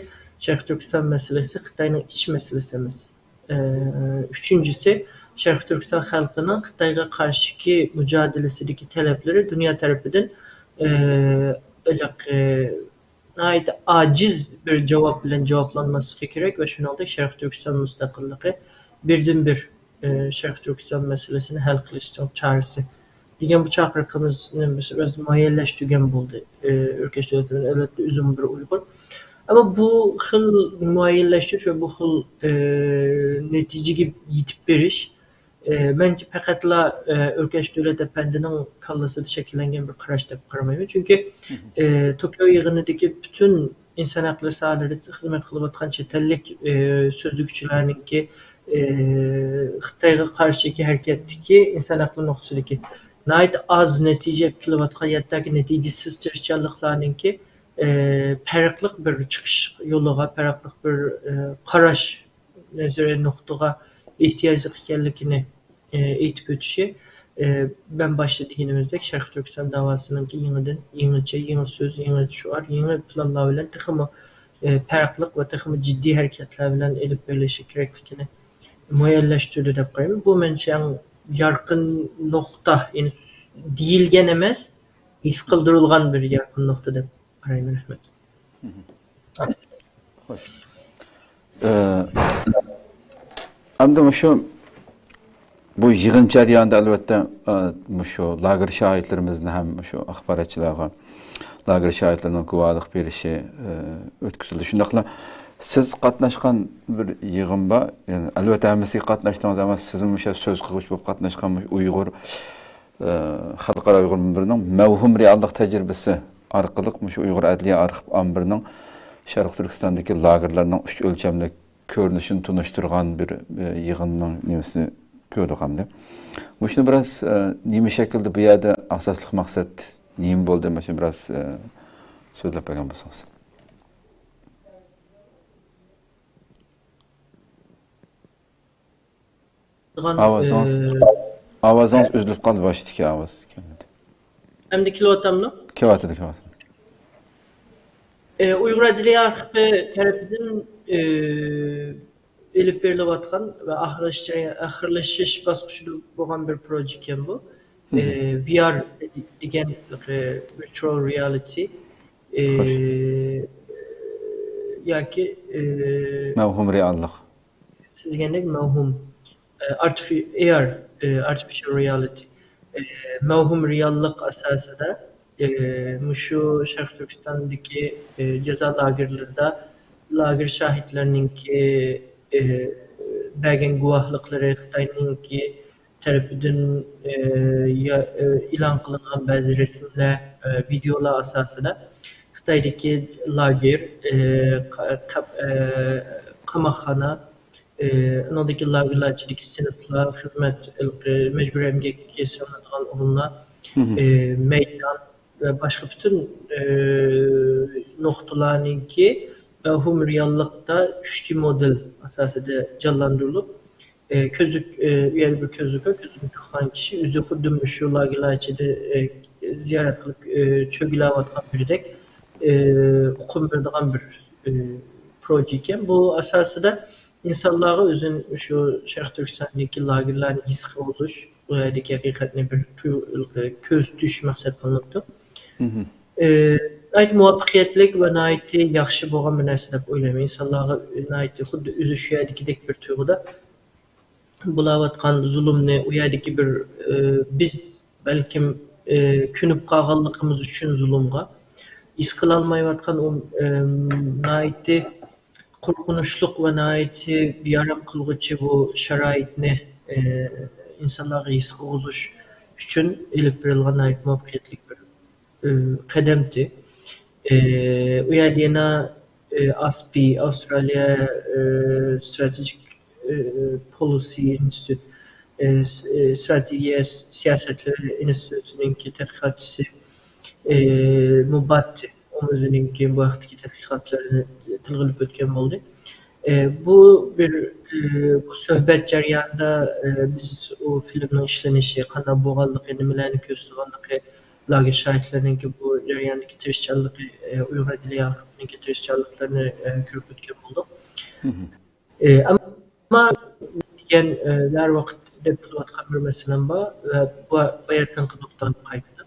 شەرقىي تۈركىستان مەسىلىسى خىتاينىڭ ئىچ مەسىلىسى ئەمەس. ئە، ئۈچىنچىسى، شەرقىي تۈركىستان خەلقىنىڭ خىتايغا قارشىكى مۇجادىلىسىدىكى تەلەپلىرى دۇنيا تەرىپىدىن، ئە، ھېلىقى، ناھايىتى ئاجىز بىر جاۋاب بىلەن جاۋابلانماسلىقى كېرەك ۋە شۇنىڭدەك شەرقىي تۈركىستان مۇستەقىللىقى بىردىنبىر، ئە، شەرقىي تۈركىستان مەسىلىسىنى ھەل قىلىشنىڭ چارىسى دېگەن بۇ چاقىرىقىمىزنى بىز بىراز مۇئەييەنلەشتۈرگەن بولدى. ئە، ئۆركەش دۆلىتى بىلەن، ئەلۋەتتە، ئۆزۈممۇ بىر ئۇيغۇر. ئەمما بۇ خىل مۇئەييەنلەشتۈرۈش ۋە بۇ خىل، ئە، نەتىجىگە يېتىپ بېرىش، ئە، مەنچە پەقەتلا، ئە، ئۆركەش دۆلەت ئەپەندىنىڭ كاللىسىدا شەكىللەنگەن بىر قاراش دەپ قارىمايمەن. چۈنكى، ئە، توكيو يىغىنىدىكى پۈتۈن ئىنسان ھەقلىرى ساھەلىرىدە خىزمەت قىلىۋاتقان چەت ئەللىك، ئە، سۆزلىگۈچىلەرنىڭكى، ئە، خىتايغا قارشىكى ھەرىكەتتىكى ئىنسان ھەقلىرى نۇقتىسىدىكى ناھايىتى ئاز نەتىجە ئېلىپ كېلىۋاتقان، ھەتتاكى نەتىجىسىز تىرىشچانلىقلارنىڭكى، ئە، پەرقلىق بىر چىقىش يولىغا، پەرقلىق بىر، ئە، قاراش نەزەرىيە نۇقتىغا ئېھتىياجلىق ئىكەنلىكىنى، ئېيتىپ ئۆتۈشى، مەن باشتا دېگىنىمىزدەك، شەرقىي تۈركىستان داۋاسىنىڭكى يېڭىدىن، يېڭىچە، يېڭى سۆز، يېڭى شوئار، يېڭى پىلانلار بىلەن تېخىمۇ پەرقلىق ۋە تېخىمۇ جىددىي ھەرىكەتلەر بىلەن ئېلىپ بېرىلىشى كېرەكلىكىنى مۇئەييەنلەشتۈردى دەپ قارايمەن. بۇ مەنچە ئەڭ يارقىن نۇقتا، يەنى دېيىلگەن ئەمەس، ھېس قىلدۇرۇلغان بىر يارقىن نۇقتا دەپ قارايمەن. رەھمەت. خوش. ئە، ئەمدى مۇشۇ بۇ يىغىن جەريانىدا ئەلۋەتتە، ئە، مۇشۇ لاگېر شاھىتلىرىمىزنى ھەم مۇشۇ ئاخباراتچىلارغا لاگېر شاھىتلىرىنىڭ گۇۋاھلىق بېرىشى، ئە، ئۆتكۈزۈلدى. شۇنداقلا سىز قاتناشقان بىر يىغىن بار. يەنى ئەلۋەتتە ھەممىسىگە قاتناشتىڭىز، ئەمما سىزمۇ مۇشۇ سۆز قىلغۇچى بولۇپ قاتناشقان ئۇيغۇر ئە، خەلقئارا ئۇيغۇر مۇنبىرىنىڭ مەۋھۇم رېئاللىق تەجرىبىسى ئارقىلىق مۇشۇ ئۇيغۇر ئەدلىيە ئارخىپ ئامبىرىنىڭ شەرقىي تۈركىستاندىكى لاگېرلارنىڭ ئۈچ ئۆلچەملىك كۆرۈنۈشىنى تونۇشتۇرغان بىر، ئە، يىغىننىڭ نېمىسىنى كۆردۇق ئەمدى. مۇشۇنى بىراز، ئە، نېمە شەكىلدە بۇ يەردە ئاساسلىق مەقسەت نېمە بولدى؟ مۇشۇنى بىراز، ئە، سۆزلەپ بەرگەن بولسىڭىز. تۇرغان، ئاۋازىڭىز، ئى، ئاۋازىڭىز ئە، ئۈزۈلۈپ قالدى، باشتىكى ئاۋاز كەلمىدى. ئەمدى كېلىۋاتامدۇ؟ كېلىۋاتىدۇ، كېلىۋاتىدۇ. ئى، ئۇيغۇر ئەدلىيە ئارخىپى تەرىپىدىن، ئى، ئېلىپ بېرىلىۋاتقان ۋە ئاخىرلىشىش، ئاخىرلىشىش باسقۇچىدا بولغان بىر پروژېكت ئىكەن بۇ. ئى، ۋي ئار دېگەن، ئى، ۋىرچۇئال رېئالىتى، ئى، خوش. ياكى، ئى، مەۋھۇم رېئاللىق. سىز دېگەندەك مەۋھۇم، ئە، ئارتىفى-، ئېي ئار، ئە، ئارتىفىشال رېئالىتى، ئە، مەۋھۇم رېئاللىق ئاساسىدا، ئە، مۇشۇ شەرقىي تۈركىستاندىكى، ئە، جازا لاگېرلىرىدا لاگېر شاھىتلىرىنىڭكى، ئە، بەرگەن گۇۋاھلىقلىرى، خىتاينىڭكى تەرىپىدىن، ئە، يا-، ئە، ئېلان قىلىنغان بەزى رەسىملەر، ئە، ۋىدېئولار ئاساسىدا خىتايدىكى لاگېر، ئە، قا-، قاپ-، ئە، قاماقخانا، ئى، ئۇنىڭدىكى لاگېرلار ئىچىدىكى سىنىپلار، خىزمەت ھېلىقى مەجبۇرىي ئەمگەككە سېلىنىدىغان ئورۇنلار، ئى، مەيدان ۋە باشقا پۈتۈن، ئى، نۇقتىلارنىڭكى مەۋھۇم رېئاللىقتا ئۈچ دى مودېل ئاساسىدا جانلاندۇرۇلۇپ، ئى، كۆزلۈك، ئى، ئۇ يەردە بىر كۆزلۈك بار، كۆزلۈكنى تاقىغان كىشى ئۆزى خۇددى مۇشۇ لاگېرلار ئىچىدە، ئى، زىيارەت قىلىپ، ئى، چۆگىلەۋاتقان بىردەك، ئى، ئۇقۇم بېرىدىغان بىر، ئى، پروژېكت ئىكەن. بۇ ئاساسىدا ئىنسانلارغا ئۆزىنى شۇ شەرقىي تۈركىستاندىكى لاگېرلارنى ھېس قىلغۇزۇش، ئۇ يەردىكى ھەقىقەتنى بىر تۇيغۇ-، كۆزىتىش مەقسەت قىلىنىپتۇ. ئى، ناھايىتى مۇۋەپپەقىيەتلىك ۋە ناھايىتى ياخشى بولغان بىر نەرسە دەپ ئويلايمەن. ئىنسانلارغا ناھايىتى خۇددى ئۆزى شۇ يەردىكىدەك بىر تۇيغۇدا بولاۋاتقان زۇلۇمنى، ئۇ يەردىكى بىر، ئى، بىز بەلكىم، ئى، كۆنۈپ قالغانلىقىمىز ئۈچۈن زۇلۇمغا ھېس قىلالمايۋاتقان ئۇ، ئى، ناھايىتى قورقۇنچلۇق ۋە ناھايىتى بىئارام قىلغۇچى بۇ شارائىتنى، ئى، ئىنسانلارغا ھېس قىلغۇزۇش ئۈچۈن ئېلىپ بېرىلغان ناھايىتى مۇۋەپپەقىيەتلىك بىر، ئى، قەدەمتى. ئى، ئۇ يەردە يەنە، ئى، ئاس پى، ئاۋسترالىيە، ئى، ستراتېگىك، ئى، پولىسى ئىنستىتۇت، ئى، س-، ئى، ستراتېگىيە سىياسەتلىرى ئىنستىتۇتىنىڭكى تەتقىقاتچىسى، ئى، مۇبات، ئۇمۇ ئۆزىنىڭكى بۇ ھەقتىكى تەتقىقاتلىرىنى تىلغا ئېلىپ ئۆتكەن بولدى. ئى، بۇ بىر، ئى، بۇ سۆھبەت جەريانىدا، ئى، بىز ئۇ فىلىمنىڭ ئىشلىنىشى، قانداق بولغانلىقى، نېمىلەرنى كۆرسىتىدىغانلىقى، لاگېر شاھىتلىرىنىڭكى بۇ جەرياندىكى تىرىشچانلىقى، ئى، ئۇيغۇر ئەدلىيە ئارخىپىنىڭكى تىرىشچانلىقلىرىنى، ئى، كۆرۈپ ئۆتكەن بولدۇق. ئى، ئەمما دېگەن، ئى، ھەر ۋاقىت دەپ كېلىۋاتقان بىر مەسىلەم بار ۋە بۇ باياتىنقى نۇقتامغا قايتىدۇ.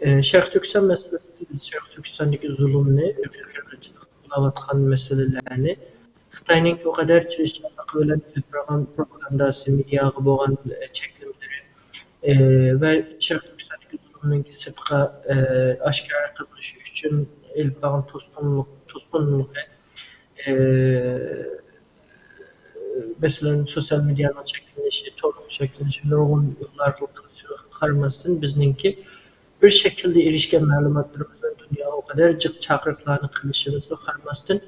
ئى، شەرقىي تۈركىستان مەسىلىسىدە بىز شەرقىي تۈركىستاندىكى زۇلۇمنى، ئىرقىي قىرغىنچىلىقنى، بولاۋاتقان مەسىلىلەرنى خىتاينىڭكى ئۇ قەدەر تىرىشچانلىقى بىلەن ئېلىپ بارغان پروپاگانداسى، مېدىياغا بولغان، ئى، چەكلىمىلىرى، ئى، ۋە شەرقىي تۈركىستاندىكى زۇلۇمنىڭكى سىرتقا، ئى، ئاشكارا قىلىنىشى ئۈچۈن ئېلىپ بارغان توسقۇنلۇق، توسقۇنلۇقى، ئى، مەسىلەن، سوتسىيال مېدىيانىڭ چەكلىنىشى، تورنىڭ چەكلىنىشى، نۇرغۇن يوللار ئارقىلىق قىلىشىغا قارىماستىن، بىزنىڭكى بىر شەكىلدە ئېرىشكەن مەلۇماتلىرىمىز بىلەن دۇنياغا ئۇ قەدەر جىق چاقىرىقلارنى قىلىشىمىزغا قارىماستىن،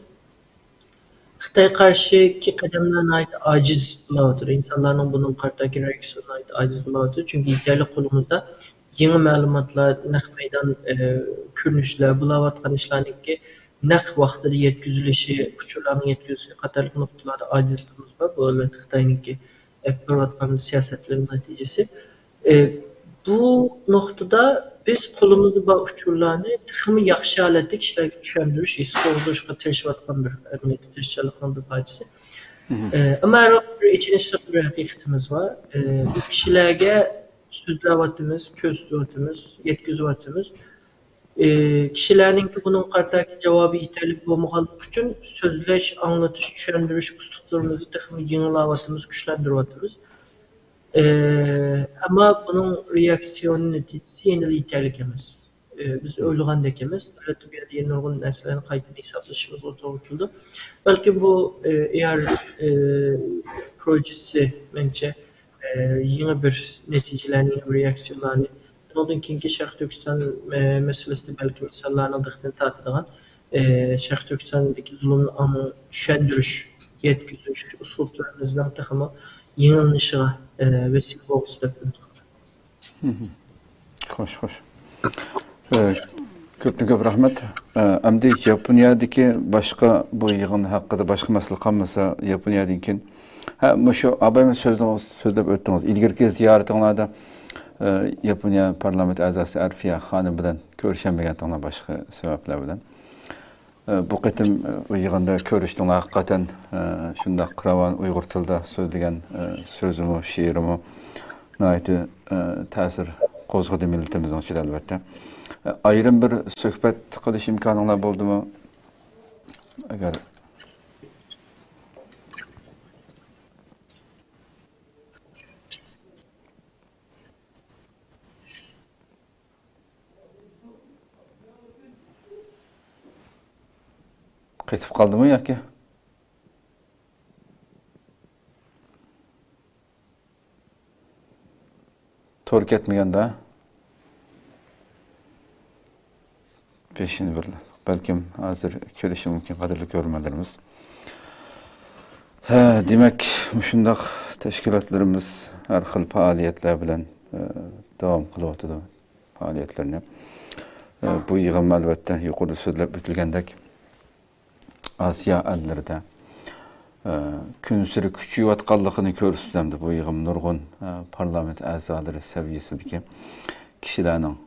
خىتايغا قارشىكى قەدەملەر ناھايىتى ئاجىز بولاۋاتىدۇ. ئىنسانلارنىڭ بۇنىڭغا قارىتا رېئاكسىيىسى ناھايىتى ئاجىز بولاۋاتىدۇ. چۈنكى يېتەرلىك قولىمىزدا يېڭى مەلۇماتلار، نەق مەيدان، ئى، كۆرۈنۈشلەر، بولاۋاتقان ئىشلارنىڭكى نەق ۋاقتىدا يەتكۈزۈلۈشى، ئۇچۇرلارنىڭ يەتكۈزۈلۈشى قاتارلىق نۇقتىلاردا ئاجىزلىقىمىز بار. بۇ، ئەلۋەتتە، خىتاينىڭكى ئېلىپ بېرىۋاتقان سىياسەتلىرىنىڭ نەتىجىسى. ئى، بۇ نۇقتىدا بىز قولىمىزدا بار ئۇچۇرلارنى تېخىمۇ ياخشى ھالەتتە كىشىلەرگە چۈشەندۈرۈش، ھېس قىلغۇزۇشقا تىرىشىۋاتقان بىر ئەمەلىيەتتە تىرىشچانلىقنىڭ بىر پارچىسى. ئى، ئەمما ھەر ۋاقىت بىر ئېچىنىشلىق بىر ھەقىقىتىمىز بار. ئى، بىز كىشىلەرگە سۆزلەۋاتىمىز، كۆرسىتىۋاتىمىز، يەتكۈزۈۋاتىمىز. ئى، كىشىلەرنىڭكى بۇنىڭغا قارىتاكى جاۋابى يېتەرلىك بولمىغانلىقى ئۈچۈن سۆزلەش، ئاڭلىتىش، چۈشەندۈرۈش ئۇسلۇبلىرىمىزنى تېخىمۇ يېڭىلاۋاتىمىز، كۈچلەندۈرۈۋاتىمىز. ئى، ئەمما بۇنىڭ رېئاكسىيون نەتىجىسى يەنىلا يېتەرلىك ئەمەس. ئى، بىز ئويلىغاندەك ئەمەس. ئەلۋەتتە، بۇ يەردە يەنە نۇرغۇن نەرسىلەرنى قايتىدىن ھېسابلىشىمىزغا توغرا كېلىدۇ. بەلكىم بۇ، ئى، ئېي ئار، ئى، پروژېسى، مېنىڭچە، يېڭى بىر نەتىجىلەرنى، يېڭى بىر رېئاكسىيالارنى، بۇنىڭدىن كېيىنكى شەرقىي تۈركىستان، ئە، مەسىلىسىدە بەلكىم ئىنسانلارنىڭ دىققىتىنى تارتىدىغان، ئە، شەرقىي تۈركىستاندىكى زۇلۇمنى ئامما چۈشەندۈرۈش، يەتكۈزۈش ئۇسلۇبلىرىمىزنىڭ تېخىمۇ يېڭىلىنىشىغا، ئە، ۋەسىلە بولغۇسى دەپ ئۈمىد قىلىمەن. خوش، خوش. ئە، كۆپتىن كۆپ رەھمەت. ئە، ئەمدى ياپونىيەدىكى باشقا، بۇ يىغىن ھەققىدە باشقا مەسىلە قالمىسا، ياپونىيەدىن كېيىن، ھە، مۇشۇ ئابايمىز سۆزلەپ، سۆزلەپ ئۆتتىڭىز. ئىلگىرىكى زىيارىتىڭلاردا، ئە، ياپونىيە پارلامېنت ئەزاسى ئەرفىيە خانىم بىلەن كۆرۈشەلمىگەنتىڭلار باشقا سەۋەبلەر بىلەن. ئە، بۇ قېتىم، ئە، بۇ يىغىندا كۆرۈشتۈڭلار ھەقىقەتەن، ئە، شۇنداق راۋان ئۇيغۇر تىلىدا سۆزلىگەن، ئە، سۆزىمۇ، شېئىرىمۇ ناھايىتى، ئە، تەسىر قوزغىدى مىللىتىمىزنىڭ ئىچىدە، ئەلۋەتتە. ئە، ئايرىم بىر سۆھبەت قىلىش ئىمكانىڭلار بولدىمۇ؟ ئەگەر قېتىپ قالدىمۇ ياكى؟ تور كەتمىگەندە؟ بېشىنى بىر، بەلكىم ھازىر كېلىشى مۇمكىن، قەدىرلىك كۆرۈرمەنلىرىمىز. ھە، دېمەك، مۇشۇنداق تەشكىلاتلىرىمىز ھەر خىل پائالىيەتلەر بىلەن، ئە، داۋام قىلىۋاتىدۇ پائالىيەتلىرىنى. ئە، بۇ يىغىنمۇ، ئەلۋەتتە، يۇقىرىدا سۆزلەپ ئۆتۈلگەندەك، ئاسىيا ئەللىرىدە، ئە، كۈنسېرى كۈچىيىۋاتقانلىقىنى كۆرسىتىدۇ. بۇ يىغىن نۇرغۇن، ئە، پارلامېنت ئەزالىرى سەۋىيەسىدىكى كىشىلەرنىڭ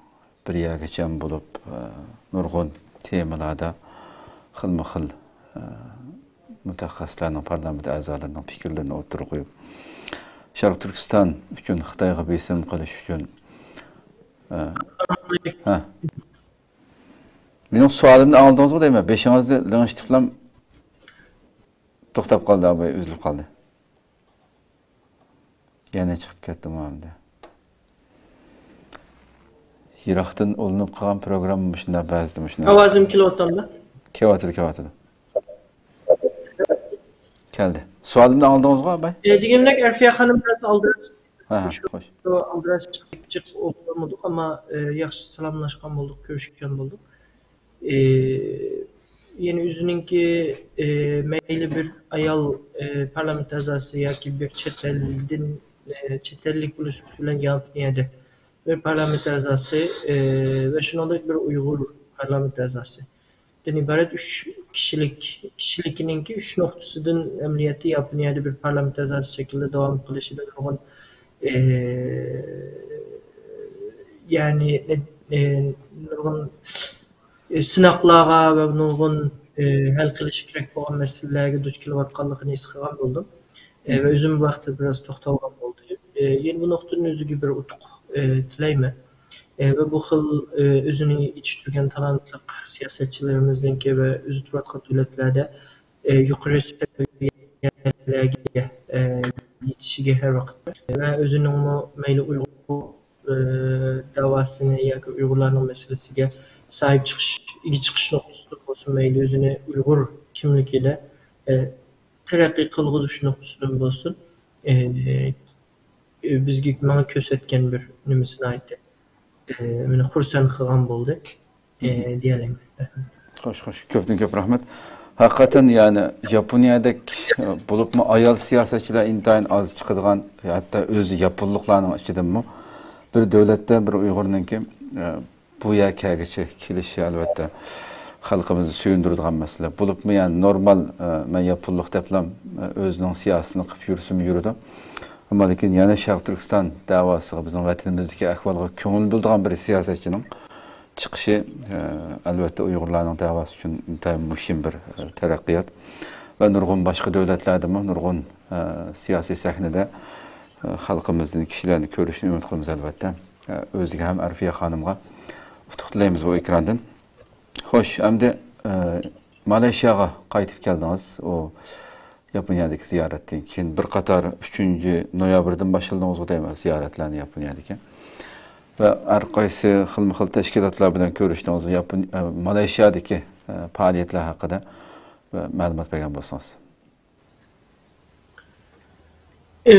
بىر يەرگە جەم بولۇپ، ئە، نۇرغۇن تېمىلاردا خىلمۇ خىل، ئە، مۇتەخەسسىسلەرنىڭ، پارلامېنت ئەزالىرىنىڭ پىكىرلىرىنى ئوتتۇرىغا قويۇپ، شەرقىي تۈركىستان ئۈچۈن خىتايغا بېسىم قىلىش ئۈچۈن، ئە، ھە. مېنىڭ سوئالىمنى ئاڭلىدىڭىزغۇ دەيمەن. بېشىڭىزنى لىڭشىتىپلا توختاپ قالدى، ئاباي ئۈزۈلۈپ قالدى. يەنە چىقىپ كەتتىمۇ ئەمدى. يىراقتىن ئۇلىنىپ قالغان پروگرامما مۇشۇنداق بەزىدە مۇشۇنداق. ئاۋازىم كېلىۋاتامدۇ؟ كېلىۋاتىدۇ، كېلىۋاتىدۇ. كەلدى. سوئالىمنى ئاڭلىدىڭىزغۇ، ئاباي؟ ئە، دېگەندەك، ئەرفىيە خانىم بىراز ئالدىراش، ھە، ھە، شۇ خوش. ئالدىراش چىقىپ، چىقىپ ئولتۇرمىدۇق، ئەمما، ئە، ياخشى سالاملاشقان بولدۇق، كۆرۈشكەن بولدۇق. ئى، يەنى ئۆزىنىڭكى، ئى، مەيلى بىر ئايال، ئى، پارلامېنت ئەزاسى ياكى بىر چەت ئەلدىن، ئى، چەت ئەللىك بولۇش بىلەن ياپونىيەدە بىر پارلامېنت ئەزاسى، ئى، ۋە شۇنىڭدەك بىر ئۇيغۇر پارلامېنت ئەزاسى دىن ئىبارەت ئۈچ كىشىلىك، كىشىلىكىنىڭكى ئۈچ نۇقتىسىدىن ئەمەلىيەتتە ياپونىيەدە بىر پارلامېنت ئەزاسى شەكلىدە داۋام قىلىشىدا نۇرغۇن، ئى، يەنى، ئى، نۇرغۇن، ئى، سىناقلارغا ۋە نۇرغۇن، ئى، ھەل قىلىشى كېرەك بولغان مەسىلىلەرگە دۇچ كېلىۋاتقانلىقىنى ھېس قىلغان بولدۇم. ئى، ۋە ئۆزۈم بۇ ھەقتە بىراز توختالغان بولدۇم. ئى، يەنە بۇ نۇقتىدىن ئۆزىگە بىر ئۇتۇق، ئى، تىلەيمەن. ئى، ۋە بۇ خىل، ئى، ئۆزىنى يېتىشتۈرگەن تالانتلىق سىياسەتچىلىرىمىزنىڭكى ۋە ئۆزى تۇرۇۋاتقان دۆلەتلەردە، ئى، يۇقىرى سەۋىيەلەرگە، ئى، يېتىشىگە ھەر ۋاقىت ۋە ئۆزىنىڭمۇ مەيلى ئۇيغۇر، ئى، داۋاسىنى ياكى ئۇيغۇرلارنىڭ مەسىلىسىگە ساھىب چىقىش، ئىگە چىقىش نۇقتىسىدىن بولسۇن، مەيلى ئۆزىنى ئۇيغۇر كىملىكىدە، ئى، تەرەققىي قىلغۇزۇش نۇقتىسىدىن بولسۇن، ئى، ئى، بىزگە، ماڭا كۆرسەتكەن بىر نېمىسى ناھايىتى، ئى، مېنى خۇرسەن قىلغان بولدى، ئى، دېيەلەيمەن. رەھمەت. خوش، خوش. كۆپتىن كۆپ رەھمەت. ھەقىقەتەن، يەنى ياپونىيەدەك، ئى، بولۇپمۇ ئايال سىياسەتچىلەر ئىنتايىن ئاز چىقىدىغان، ھەتتا ئۆزى ياپونلۇقلارنىڭ ئىچىدىمۇ بىر دۆلەتتە بىر ئۇيغۇرنىڭكى، ئى، بۇ يەرگىچە كېلىشى، ئەلۋەتتە، خەلقىمىزنى سۆيۈندۈرىدىغان مەسىلە. بولۇپمۇ، يەنى، نورمال، ئە، مەن ياپونلۇق دەپلا، ئە، ئۆزىنىڭ سىياسىتىنى قىلىپ يۈرسىمۇ يۈرىدۇ. ئەمما لېكىن يەنە شەرقىي تۈركىستان دەۋاسىغا، بىزنىڭ ۋەتىنىمىزدىكى ئەھۋالغا كۆڭۈل بۆلىدىغان بىر سىياسەتچىنىڭ چىقىشى، ئە، ئەلۋەتتە، ئۇيغۇرلارنىڭ دەۋاسى ئۈچۈن ئىنتايىن مۇھىم بىر، ئە، تەرەققىيات. ۋە نۇرغۇن باشقا دۆلەتلەردىمۇ نۇرغۇن، ئە، سىياسىي سەھنىدە، ئە، خەلقىمىزدىن كىشىلەرنى كۆرۈشنى ئۈمىد قىلىمىز، ئەلۋەتتە. ئە، ئۆزىگە ھەم ئەرفىيە خانىمغا ئۇتۇق تىلەيمىز بۇ ئېكراندىن. خوش، ئەمدى، ئە، مالايشىياغا قايتىپ كەلدىڭىز. ئۇ ياپونىيەدىكى زىيارەتتىن كېيىن بىر قاتار، ئۈچىنچى نويابىردىن باشلىدىڭىزغۇ دەيمەن، زىيارەتلەرنى ياپونىيەدىكى. ۋە ھەر قايسى خىلمۇ خىل تەشكىلاتلار بىلەن كۆرۈشتىڭىز. ياپون-، ئە، مالايشىيادىكى، ئە، پائالىيەتلەر ھەققىدە، ئە، مەلۇمات بەرگەن بولسىڭىز. ئى،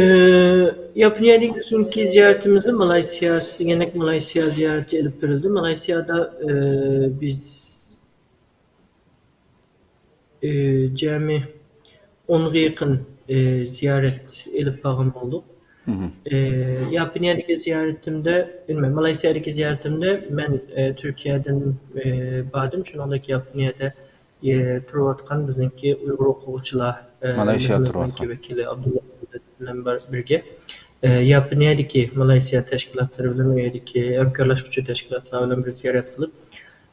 ياپونىيەدىكى بۈگۈنكى زىيارىتىمىزدە مالايسىيا، يەنە مالايسىيا زىيارىتى ئېلىپ بېرىلدى. مالايسىيادا، ئى، بىز، ئى، جەمئىي ئونغا يېقىن، ئى، زىيارەت ئېلىپ بارغان بولدۇق. ئى، ياپونىيەدىكى زىيارىتىمدە، بىلمەيمەن، مالايسىيەدىكى زىيارىتىمدە مەن، ئى، تۈركىيەدىن، ئى، باردىم. شۇنىڭدەك ياپونىيەدە، ئى، تۇرۇۋاتقان بىزنىڭكى ئۇيغۇر ئوقۇغۇچىلار، ئى، مالايسىيەدە مىللىتىمىزنىڭكى تۇرۇۋاتقان. ۋەكىلى ئابدۇللا مەمەت بىلەن بار-، بىرگە، ئى، ياپونىيەدىكى مالايسىيا تەشكىلاتلىرى بىلەن، ئۇ يەردىكى ھەمكارلاشقۇچى تەشكىلاتلار بىلەن بىر زىيارەت قىلىپ،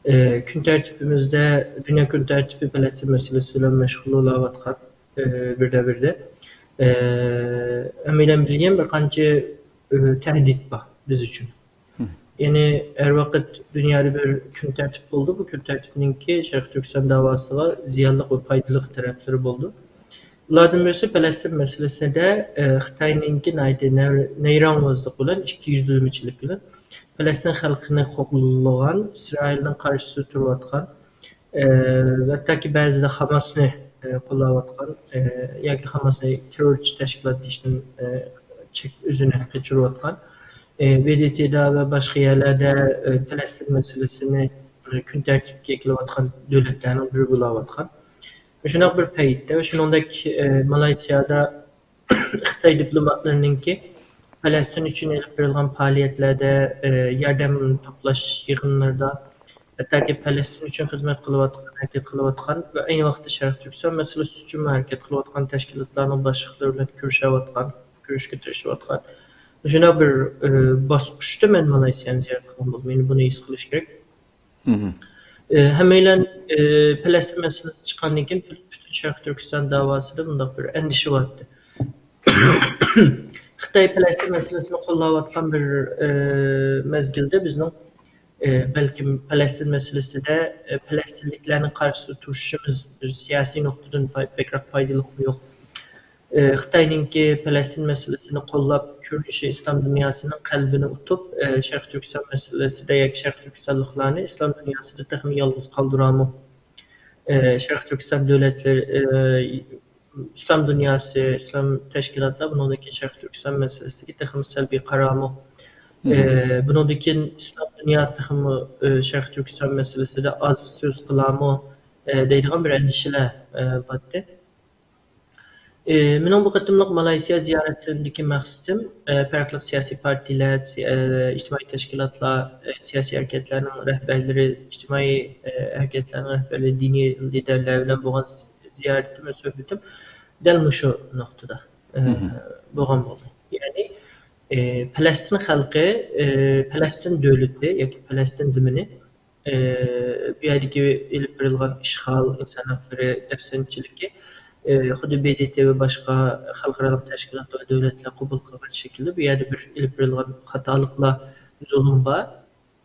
ئى، كۈن تەرتىپىمىزدە دۇنيا كۈن تەرتىپى پەلەستىن مەسىلىسى بىلەن مەشغۇللاۋاتقان، ئى، بىردە بىردە، ئى، ھەممەيلەن بىلگەن بىر قانچە، ئى، تەھدىت بار بىز ئۈچۈن. يەنى ھەر ۋاقىت دۇنيادا بىر كۈن تەرتىپ بولىدۇ. بۇ كۈن تەرتىپنىڭكى شەرقىي تۈركىستان داۋاسىغا زىيانلىق ۋە پايدىلىق تەرەپلىرى بولىدۇ. بۇلاردىن بىرسى پەلەستىن مەسىلىسىدە، ئى، خىتاينىڭكى ناھايىتى نەر-، نەيرەڭۋازلىق بىلەن، ئىككى يۈزلىمىچىلىك بىلەن پەلەستىن خەلقىنى قوغلىغان، ئىسرائىلنىڭ قارشىسىدا تۇرۇۋاتقان، ئى، ھەتتاكى بەزىدە خاماسنى، ئى، قوللاۋاتقان، ئى، ياكى خاماسنى تېررورچى تەشكىلات دېيىشتىن، ئى، چەك-، ئۆزىنى قېچۇرۇۋاتقان، ئى، ب د ت دا ۋە باشقا يەرلەردە، ئى، پەلەستىن مەسىلىسىنى، ئى، كۈن تەرتىپكە كېلىۋاتقان دۆلەتلەرنىڭ بىرى بولاۋاتقان. مۇشۇنداق بىر پەيتتە ۋە شۇنىڭدەك، ئى، مالايسىيادا خىتاي دىپلوماتلىرىنىڭكى پەلەستىن ئۈچۈن ئېلىپ بېرىلغان پائالىيەتلەردە، ئى، ياردەم توپلاش يىغىنلىرىدا، ھەتتاكى پەلەستىن ئۈچۈن خىزمەت قىلىۋاتقان، ھەرىكەت قىلىۋاتقان ۋە ئەينى ۋاقىتتا شەرقىي تۈركىستان مەسىلىسى ئۈچۈنمۇ ھەرىكەت قىلىۋاتقان تەشكىلاتلارنىڭ باشلىقلىرى بىلەن كۆرۈشۈۋاتقان، كۆرۈشۈشكە تىرىشىۋاتقان. مۇشۇنداق بىر، ئى، باسقۇچتا مەن مالايسىيانى زىيارەت قىلغان بولدۇم. يەنى بۇنى ھېس قىلىش كېرەك. ئى، ھەممەيلەن، ئى، پەلەستىن مەسىلىسى چىققاندىن كېيىن پۈتۈن شەرقىي تۈركىستان داۋاسىدا بۇنداق بىر ئەندىشە بار ئىدى. خىتاي پەلەستىن مەسىلىسىنى قوللاۋاتقان بىر، ئى، مەزگىلدە بىزنىڭ، ئى، بەلكىم پەلەستىن مەسىلىسىدە، ئى، پەلەستىنلىكلەرنىڭ قارشىسىدا تۇرۇشىمىز بىر سىياسىي نۇقتىدىن پاي-، بەكرەك پايدىلىقمۇ يوق؟ ئى، خىتاينىڭكى پەلەستىن مەسىلىسىنى قوللاپ كۆرۈنۈشى ئىسلام دۇنياسىنىڭ قەلبىنى ئۇتۇپ، ئى، شەرقىي تۈركىستان مەسىلىسىدە ياكى شەرقىي تۈركىستانلىقلارنى ئىسلام دۇنياسىدا تېخىمۇ يالغۇز قالدۇرامۇ؟ ئى، شەرقىي تۈركىستان دۆلەتلىرى، ئى، ئىسلام دۇنياسى، ئىسلام تەشكىلاتلار بۇنىڭدىن كېيىن شەرقىي تۈركىستان مەسىلىسىدىكى تېخىمۇ سەلبىي قارامۇ؟ ئى، بۇنىڭدىن كېيىن ئىسلام دۇنياسى تېخىمۇ، ئى، شەرقىي تۈركىستان مەسىلىسىدە ئاز سۆز قىلامۇ؟ ئى، دەيدىغان بىر ئەندىشىلەر، ئى، بارتتى. ئى، مېنىڭ بۇ قېتىملىق مالايسىيا زىيارىتىمدىكى مەقسىتىم، ئى، پەرقلىق سىياسىي پارتىيىلەر، سىي-، ئى، ئىجتىمائىي تەشكىلاتلار، ئى، سىياسىي ھەرىكەتلەرنىڭ رەھبەرلىرى، ئىجتىمائىي، ئى، ھەرىكەتلەرنىڭ رەھبەرلىرى، دىنىي لىدەرلەر بىلەن بولغان زىيارىتىم ۋە سۆھبىتىم دەل مۇشۇ نۇقتىدا، ئى، بولغان بولدى. يەنى، ئى، پەلەستىن خەلقى، ئى، پەلەستىن دۆلىتى ياكى پەلەستىن زېمىنى، ئى، بۇ يەردىكى ئېلىپ بېرىلغان ئىشغال، ئىنسان ھەقلىرى دەپسەندىچىلىكى، ئى، خۇددى ب د ت ۋە باشقا خەلقئارالىق تەشكىلات ۋە دۆلەتلەر قوبۇل قىلغان شەكىلدە بۇ يەردە بىر ئېلىپ بېرىلغان خاتالىقلار، زۇلۇم بار.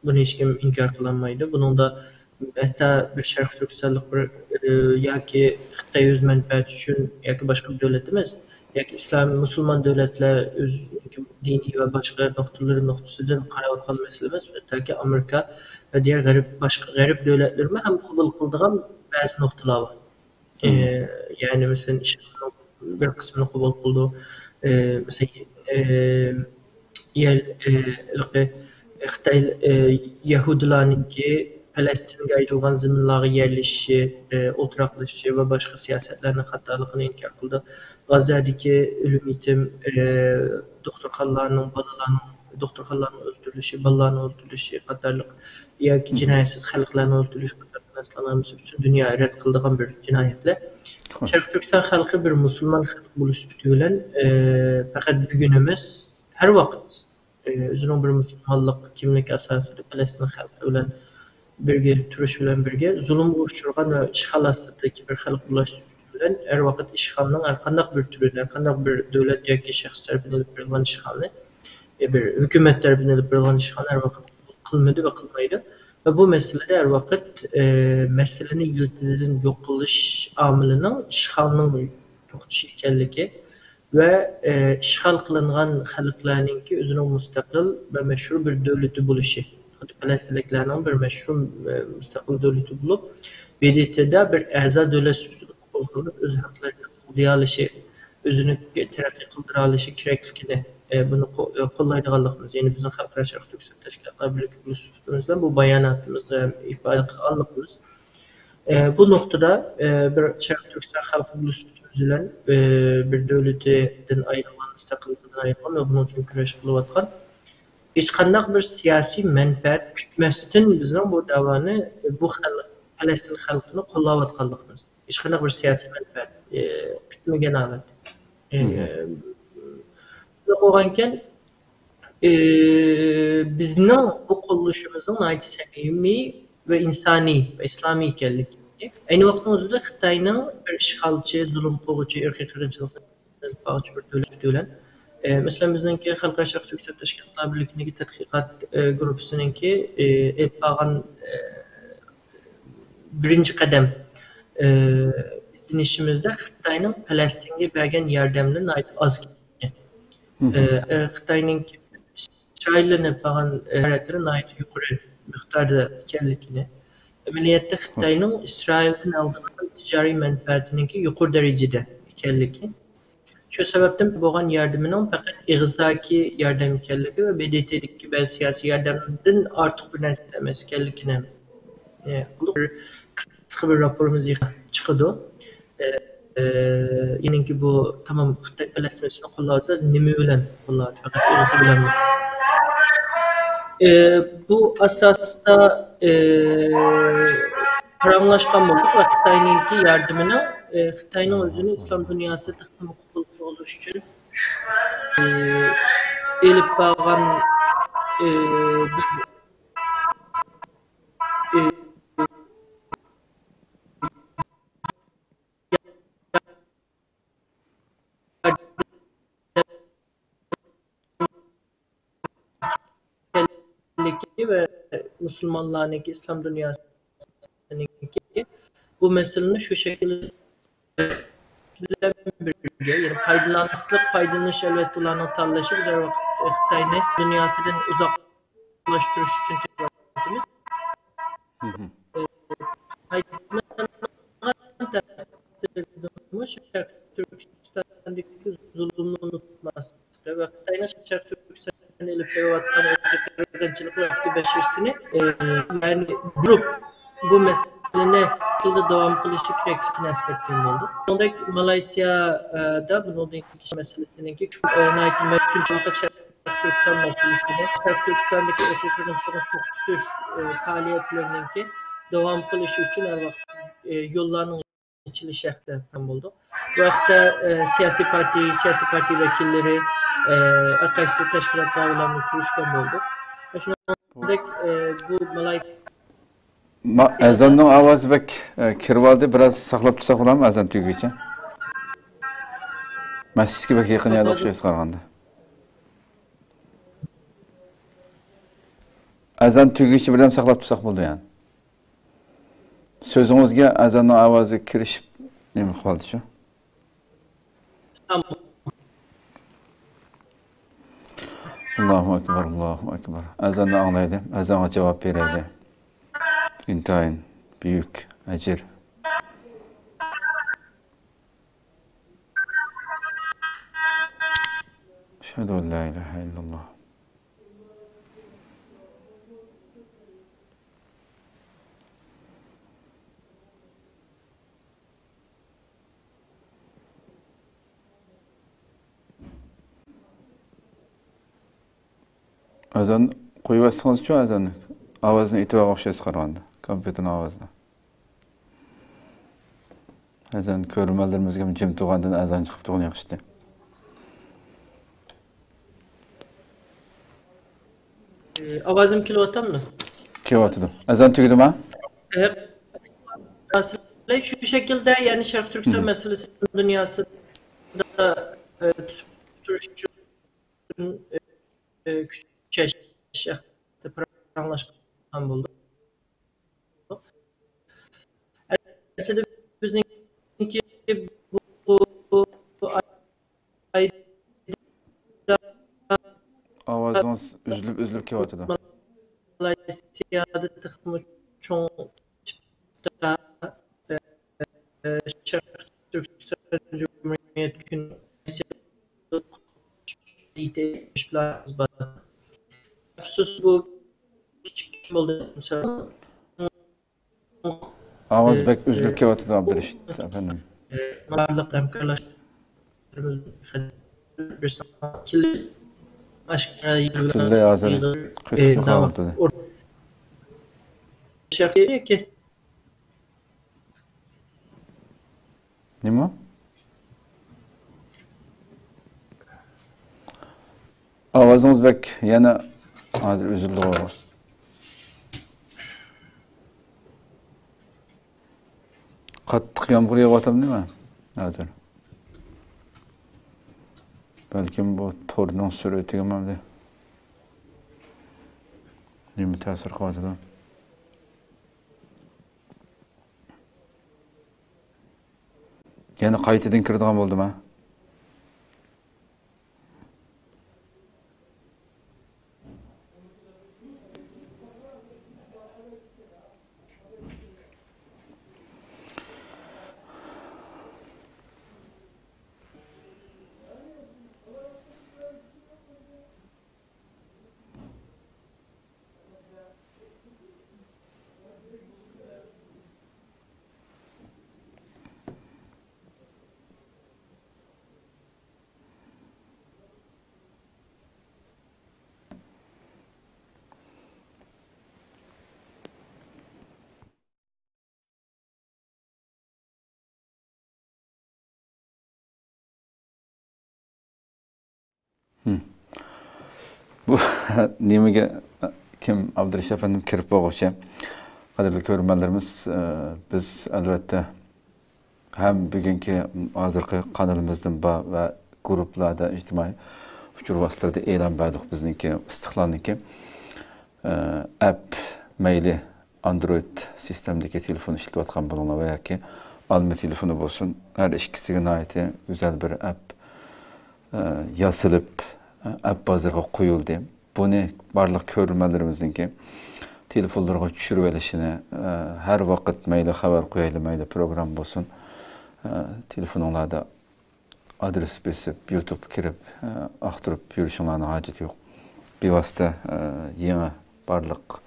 بۇنى ھېچكىم ئىنكار قىلالمايدۇ. بۇنىڭدا ھەتتا بىر شەرقىي تۈركىستانلىق بىر، ئى، ياكى خىتاي ئۆز مەنپەئەتى ئۈچۈن ياكى باشقا بىر دۆلەت ئەمەس، ياكى ئىسلام، مۇسۇلمان دۆلەتلەر ئۆز دىنىي ۋە باشقا نۇقتىلىرى نۇقتىسىدىن قاراۋاتقان مەسىلە ئەمەس، ھەتتاكى ئامېرىكا ۋە دىگەر غەرب، باشقا غەرب دۆلەتلىرىمۇ ھەم قوبۇل قىلىدىغان بەزى نۇقتىلار بار. ئى، يەنى مەسىلەن، ئىشغالنىڭ بىر قىسمىنى قوبۇل قىلىدۇ. ئى، مەسىلەن، ئى، يەر، ئى، ھېلىقى خىتاي، ئى، يەھۇدىيلارنىڭكى پەلەستىنگە ئايرىلغان زېمىنلارغا يەرلىشىشى، ئى، ئولتۇراقلىشىشى ۋە باشقا سىياسەتلەرنىڭ خاتالىقىنى ئىنكار قىلىدۇ. غاززەدىكى ئۆلۈم يېتىم، ئى، دوختۇرخانىلارنىڭ، بالىلارنىڭ، دوختۇرخانىلارنىڭ ئۆلتۈرۈلۈشى، بالىلارنىڭ ئۆلتۈرۈلۈشى قاتارلىق ياكى جىنايەتسىز خەلقلەرنىڭ ئۆلتۈرۈلۈشى قاتارلىق نەرسىلەرنىڭ ھەممىسى پۈتۈن دۇنيا رەت قىلىدىغان بىر جىنايەتلەر. شەرقىي تۈركىستان خەلقى بىر مۇسۇلمان خەلق بولۇش سۈپىتى بىلەن، ئى، پەقەت بۈگۈن ئەمەس، ھەر ۋاقىت، ئى، ئۆزىنىڭ بىر مۇسۇلمانلىق كىملىكى ئاساسىدا پەلەستىن خەلقى بىلەن بىرگە تۇرۇش بىلەن بىرگە، زۇلۇمغا ئۇچرىغان ۋە ئىشغال ئاستىدىكى بىر خەلق بولۇش سۈپىتى بىلەن ھەر ۋاقىت ئىشغالنىڭ ھەر قانداق بىر تۈرىنى، ھەر قانداق بىر دۆلەت ياكى شەخس تەرىپىدىن ئېلىپ بېرىلغان ئىشغالنى، يا بىر ھۆكۈمەت تەرىپىدىن ئېلىپ بېرىلغان ئىشغالنى ھەر ۋاقىت قوبۇل قىلمىدى ۋە قىلمايدۇ. ۋە بۇ مەسىلىدە ھەر ۋاقىت، ئى، مەسىلىنى يىلتىزىدىن يوق قىلىش ئامىلىنىڭ ئىشغالنىڭ توختىشى ئىكەنلىكى ۋە، ئى، ئىشغال قىلىنغان خەلقلەرنىڭكى ئۆزىنىڭ مۇستەقىل ۋە مەشھۇر بىر دۆلىتى بولۇشى، خۇددى پەلەستىنلىكلەرنىڭ بىر مەشھۇر، ئى، مۇستەقىل دۆلىتى بولۇپ، ب د ت دا بىر ئەزا دۆلەت سۈپىتىدە قوبۇل قىلىنىپ، ئۆز ھەقلىرىنى قوغدىيالىشى، ئۆزىنى تەرەققىي قىلدۇرالىشى كېرەكلىكىنى، ئە، بۇنى قو-، ئە، قوللايدىغانلىقىمىز، يەنى بىزنىڭ خەلقئارا شەرقىي تۈركىستان تەشكىلاتلار بىرلىكى بولۇش سۈپىتىمىز بىلەن بۇ باياناتىمىزدا ھەم ئىپادە قىلغانلىقىمىز. ئە، بۇ نۇقتىدا، ئە، بىر شەرقىي تۈركىستان خەلقى بولۇش سۈپىتىمىز بىلەن، ئە، بىر دۆلىتىدىن ئايرىلغان، مۇستەقىللىقىدىن ئايرىلغان ۋە بۇنىڭ ئۈچۈن كۈرەش قىلىۋاتقان ھېچقانداق بىر سىياسىي مەنپەئەت كۈتمەستىن بىزنىڭ بۇ دەۋانى، بۇ خەلق، پەلەستىن خەلقىنى قوللاۋاتقانلىقىمىز. ھېچقانداق بىر سىياسىي مەنپەئەت، ئى، كۈتمىگەن ھالەتتە. ئى، مم. شۇنداق بولغانىكەن، ئى، بىزنىڭ بۇ قوللىشىمىزنىڭ ناھايىتى سەمىمىي ۋە ئىنسانىي ۋە ئىسلامىي ئىكەنلىكى. ئەينى ۋاقىتنىڭ ئۆزىدە خىتاينىڭ بىر ئىشغالچى، زۇلۇم قىلغۇچى، ئىرقىي قىرغىنچىلىق ئېلىپ بارغۇچى بىر دۆلەت بىلەن، ئى، مەسىلەن، بىزنىڭكى خەلقئارا شەرقىي تۈركىستان تەشكىلاتلار بىرلىكىنىڭكى تەتقىقات، ئى، گۇرۇپپىسىنىڭكى، ئى، ئېلىپ بارغان، ئى، بىرىنچى قەدەم، ئى، ئىزدىنىشىمىزدە خىتاينىڭ پەلەستىنگە بەرگەن ياردەملىرى ناھايىتى ئاز ئىكەن. مم. ئى، ئى، خىتاينىڭكى ئىسرائىلدىن ئېلىپ بارغان، ئى، زىيارەتلىرى ناھايىتى يۇقىرى مىقداردا ئىكەنلىكىنى، ئەمەلىيەتتە خوش. خىتاينىڭ ئىسرائىلدىن ئالىدىغان تىجارىي مەنپەئەتىنىڭكى يۇقىرى دەرىجىدە ئىكەنلىكى، شۇ سەۋەبتىن بولغان ياردىمىنىڭ پەقەت ئېغىزدىكى ياردەم ئىكەنلىكى ۋە ب د ت دىكى بەزى سىياسىي ياردەمدىن ئارتۇق بىر نەرسە ئەمەس ئىكەنلىكىنى، ئە، بىر قىسقا بىر راپورىمىز يىغىپ چىقىدۇ. ئە، ئە، يەنىكى بۇ تامام خىتاي پەلەستىنىسىنى قوللاۋاتسا، نېمە بىلەن قوللاۋاتىدۇ؟ پەقەت ئېغىزى بىلەنمۇ؟ ئە، بۇ ئاساستا، ئە، پاراڭلاشقان بولدۇق ۋە خىتاينىڭكى ياردىمىنىڭ، ئە، خىتاينىڭ ئۆزىنى ئىسلام دۇنياسى تېخىمۇ قوبۇل قىلىش ئۈچۈن، ئى، ئېلىپ بارغان، ئى، بىر، ئى، ياردەملىكى ۋە مۇسۇلمانلارنىڭكى، ئىسلام دۇنياسىنىڭكى بۇ مەسىلىنى شۇ شەكىل بىلەن بىرگە، يەنى پايدىلانماسلىق، پايدىلىنىش، ئەلۋەتتە، ئۇلارنىڭ تاللىشى. بىز ھەر ۋاقىت خىتاينى دۇنياسىدىن ئۇزاقلاشتۇرۇش ئۈچۈن تىرىشىۋاتىمىز. مم. پايدىلانغان تەقدىردىمۇ شەرقىي تۈركىستاندىكى زۇلۇمنى ئۇنتۇماسلىق ۋە خىتاينىڭ شەرقىي تۈركىستاندا ئېلىپ بېرىۋاتقان ئىرقىي قىرغىنچىلىق ۋە ئىرقىي بەشىرىسىنى، ئى، يەنى بۇرۇپ بۇ مەسىلىنى داۋام قىلىشى كېرەكلىكىنى ئەسكەرتكەن بولدۇق. شۇنىڭدەك مالايسىيادا بۇنىڭدىن كېيىن مەسىلىسىنىڭكى شۇ، ئى، ناھايىتى مەۋجۇت شەرقىي تۈركىستان مەسىلىسىنى، شەرقىي تۈركىستاندىكى ئىرقىي قىرغىنچىلىقنى توختىتىش، ئى، پائالىيەتلىرىنىڭكى داۋام قىلىشى ئۈچۈن ھەر ۋاقىت، ئى، يوللارنىڭ ئېچىلىشى ھەققىدە ھەم بولدۇق. بۇ ھەقتە، ئە، سىياسىي پارتىيە، سىياسىي پارتىيە ۋەكىللىرى، ئە، ھەر قايسى تەشكىلاتلار بىلەن كۆرۈشكەن بولدۇق. شۇنىڭدەك، ئە، بۇ مالاي-، ما-، ئەزاننىڭ ئاۋازى بەك، ئە، كىرىۋالدى. بىراز ساقلاپ تۇرساق بولامدۇ ئەزان تۈگىگىچە؟ مەسچىتكە بەك يېقىن يەردە ئوخشايسىز قارىغاندا. ئەزان تۈگىگىچە بىردەم ساقلاپ تۇرساق بولىدۇ يەنى. سۆزىڭىزگە ئەزاننىڭ ئاۋازى كىرىشىپ نېمە قىلىۋالدى شۇ. ئاللاھۇ ئەكبەر، ئاللاھۇ ئەكبەر. ئەزاننى ئاڭلايلى، ئەزانغا جاۋاب بېرەيلى. ئىنتايىن بۈيۈك ئەجىر. أشهد أن لا إله إلا الله. ئەزان قويۇۋەتسىڭىزچۇ ئەزاننى؟ ئاۋازنى ئېتىۋالغان ئوخشايسىز قارىغاندا، كومپيۇتېرنىڭ ئاۋازىنى. ئەزان كۆرۈرمەنلىرىمىزگىمۇ جىم تۇرغاندىن ئەزان چىقىپ تۇرغىنى ياخشىتى. ئاۋازىم كېلىۋاتامدۇ؟ كېلىۋاتىدۇ. ئەزان تۈگىدىما؟ ئە، شۇ شەكىلدە، يەنى شەرقىي تۈركىستان مەسىلىسى دۇنياسىدا، ئە، تۇتۇپ تۇرۇش ئۈچۈن، ئە، كۈچەش ھەققىدە پاراڭلاشقان بولدۇق. ئەسلىدە بىزنىڭكى بۇ، بۇ، بۇ ئايدا ئاۋازىڭىز ئۈزۈلۈپ، ئۈزۈلۈپ كېلىۋاتىدۇ. مالايسىيادا تېخىمۇ چوڭ تىپتا، ئە، ئە، شەرقىي تۈركىستان جۇمھۇرىيەت كۈنى ئەپسۇس، بۇ كىچىك بولدى. ئاۋاز بەك ئۈزۈلۈپ كېلىۋاتىدۇ، ئابدۇرېشىت ئەپەندىم. بارلىق ھەمكارلاشلىرىمىز پۈتۈنلەي ھازىر قېتىپ قالدى. نېمە؟ ئاۋازىڭىز بەك يەنە ھازىر ئۈزۈلدىغۇ. قاتتىق يامغۇر يېغىۋاتامدۇ نېمە ھازىر؟ بەلكىم بۇ تورنىڭ سۈرئىتىگە مەندە نېمە تەسىر قىلىۋاتىدۇ؟ يەنە قايتىدىن كىرىدىغان بولدىما؟ بۇ نېمىگە كىم ئابدۇرېشىت ئەپەندىم كىرىپ بولغۇچە، قەدىرلىك كۆرۈرمەنلىرىمىز، ئە، بىز ئەلۋەتتە ھەم بۈگۈنكى ھازىرقى قانىلىمىزدىن بار ۋە گۇرۇپپىلاردا، ئىجتىمائىي ئۇچۇر ۋاسىتىلىرىدا ئېلان بەردۇق بىزنىڭكى، ئىستىقلالنىڭكى، ئە، ئەپ مەيلى ئاندرويد سىستېمىدىكى تېلېفون ئىشلىتىۋاتقان بولۇڭلار ۋە ياكى ئالما تېلېفونى بولسۇن، ھەر ئىككىسىگە ناھايىتى گۈزەل بىر ئەپ، ئە، ياسىلىپ، ئە، ئەپ بازىرىغا قويۇلدى. بۇنى بارلىق كۆرۈرمەنلىرىمىزنىڭكى تېلېفونلىرىغا چۈشۈرۈۋېلىشىنى، ئە، ھەر ۋاقىت مەيلى خەۋەر قويايلى، مەيلى پروگرامما بولسۇن، ئە، تېلېفونۇڭلاردا ئادرېس بېسىپ، يۇتۇبقا كىرىپ، ئە، ئاختۇرۇپ يۈرۈشۈڭلارنىڭ ھاجىتى يوق. بىۋاسىتە، ئە، يېڭى بارلىق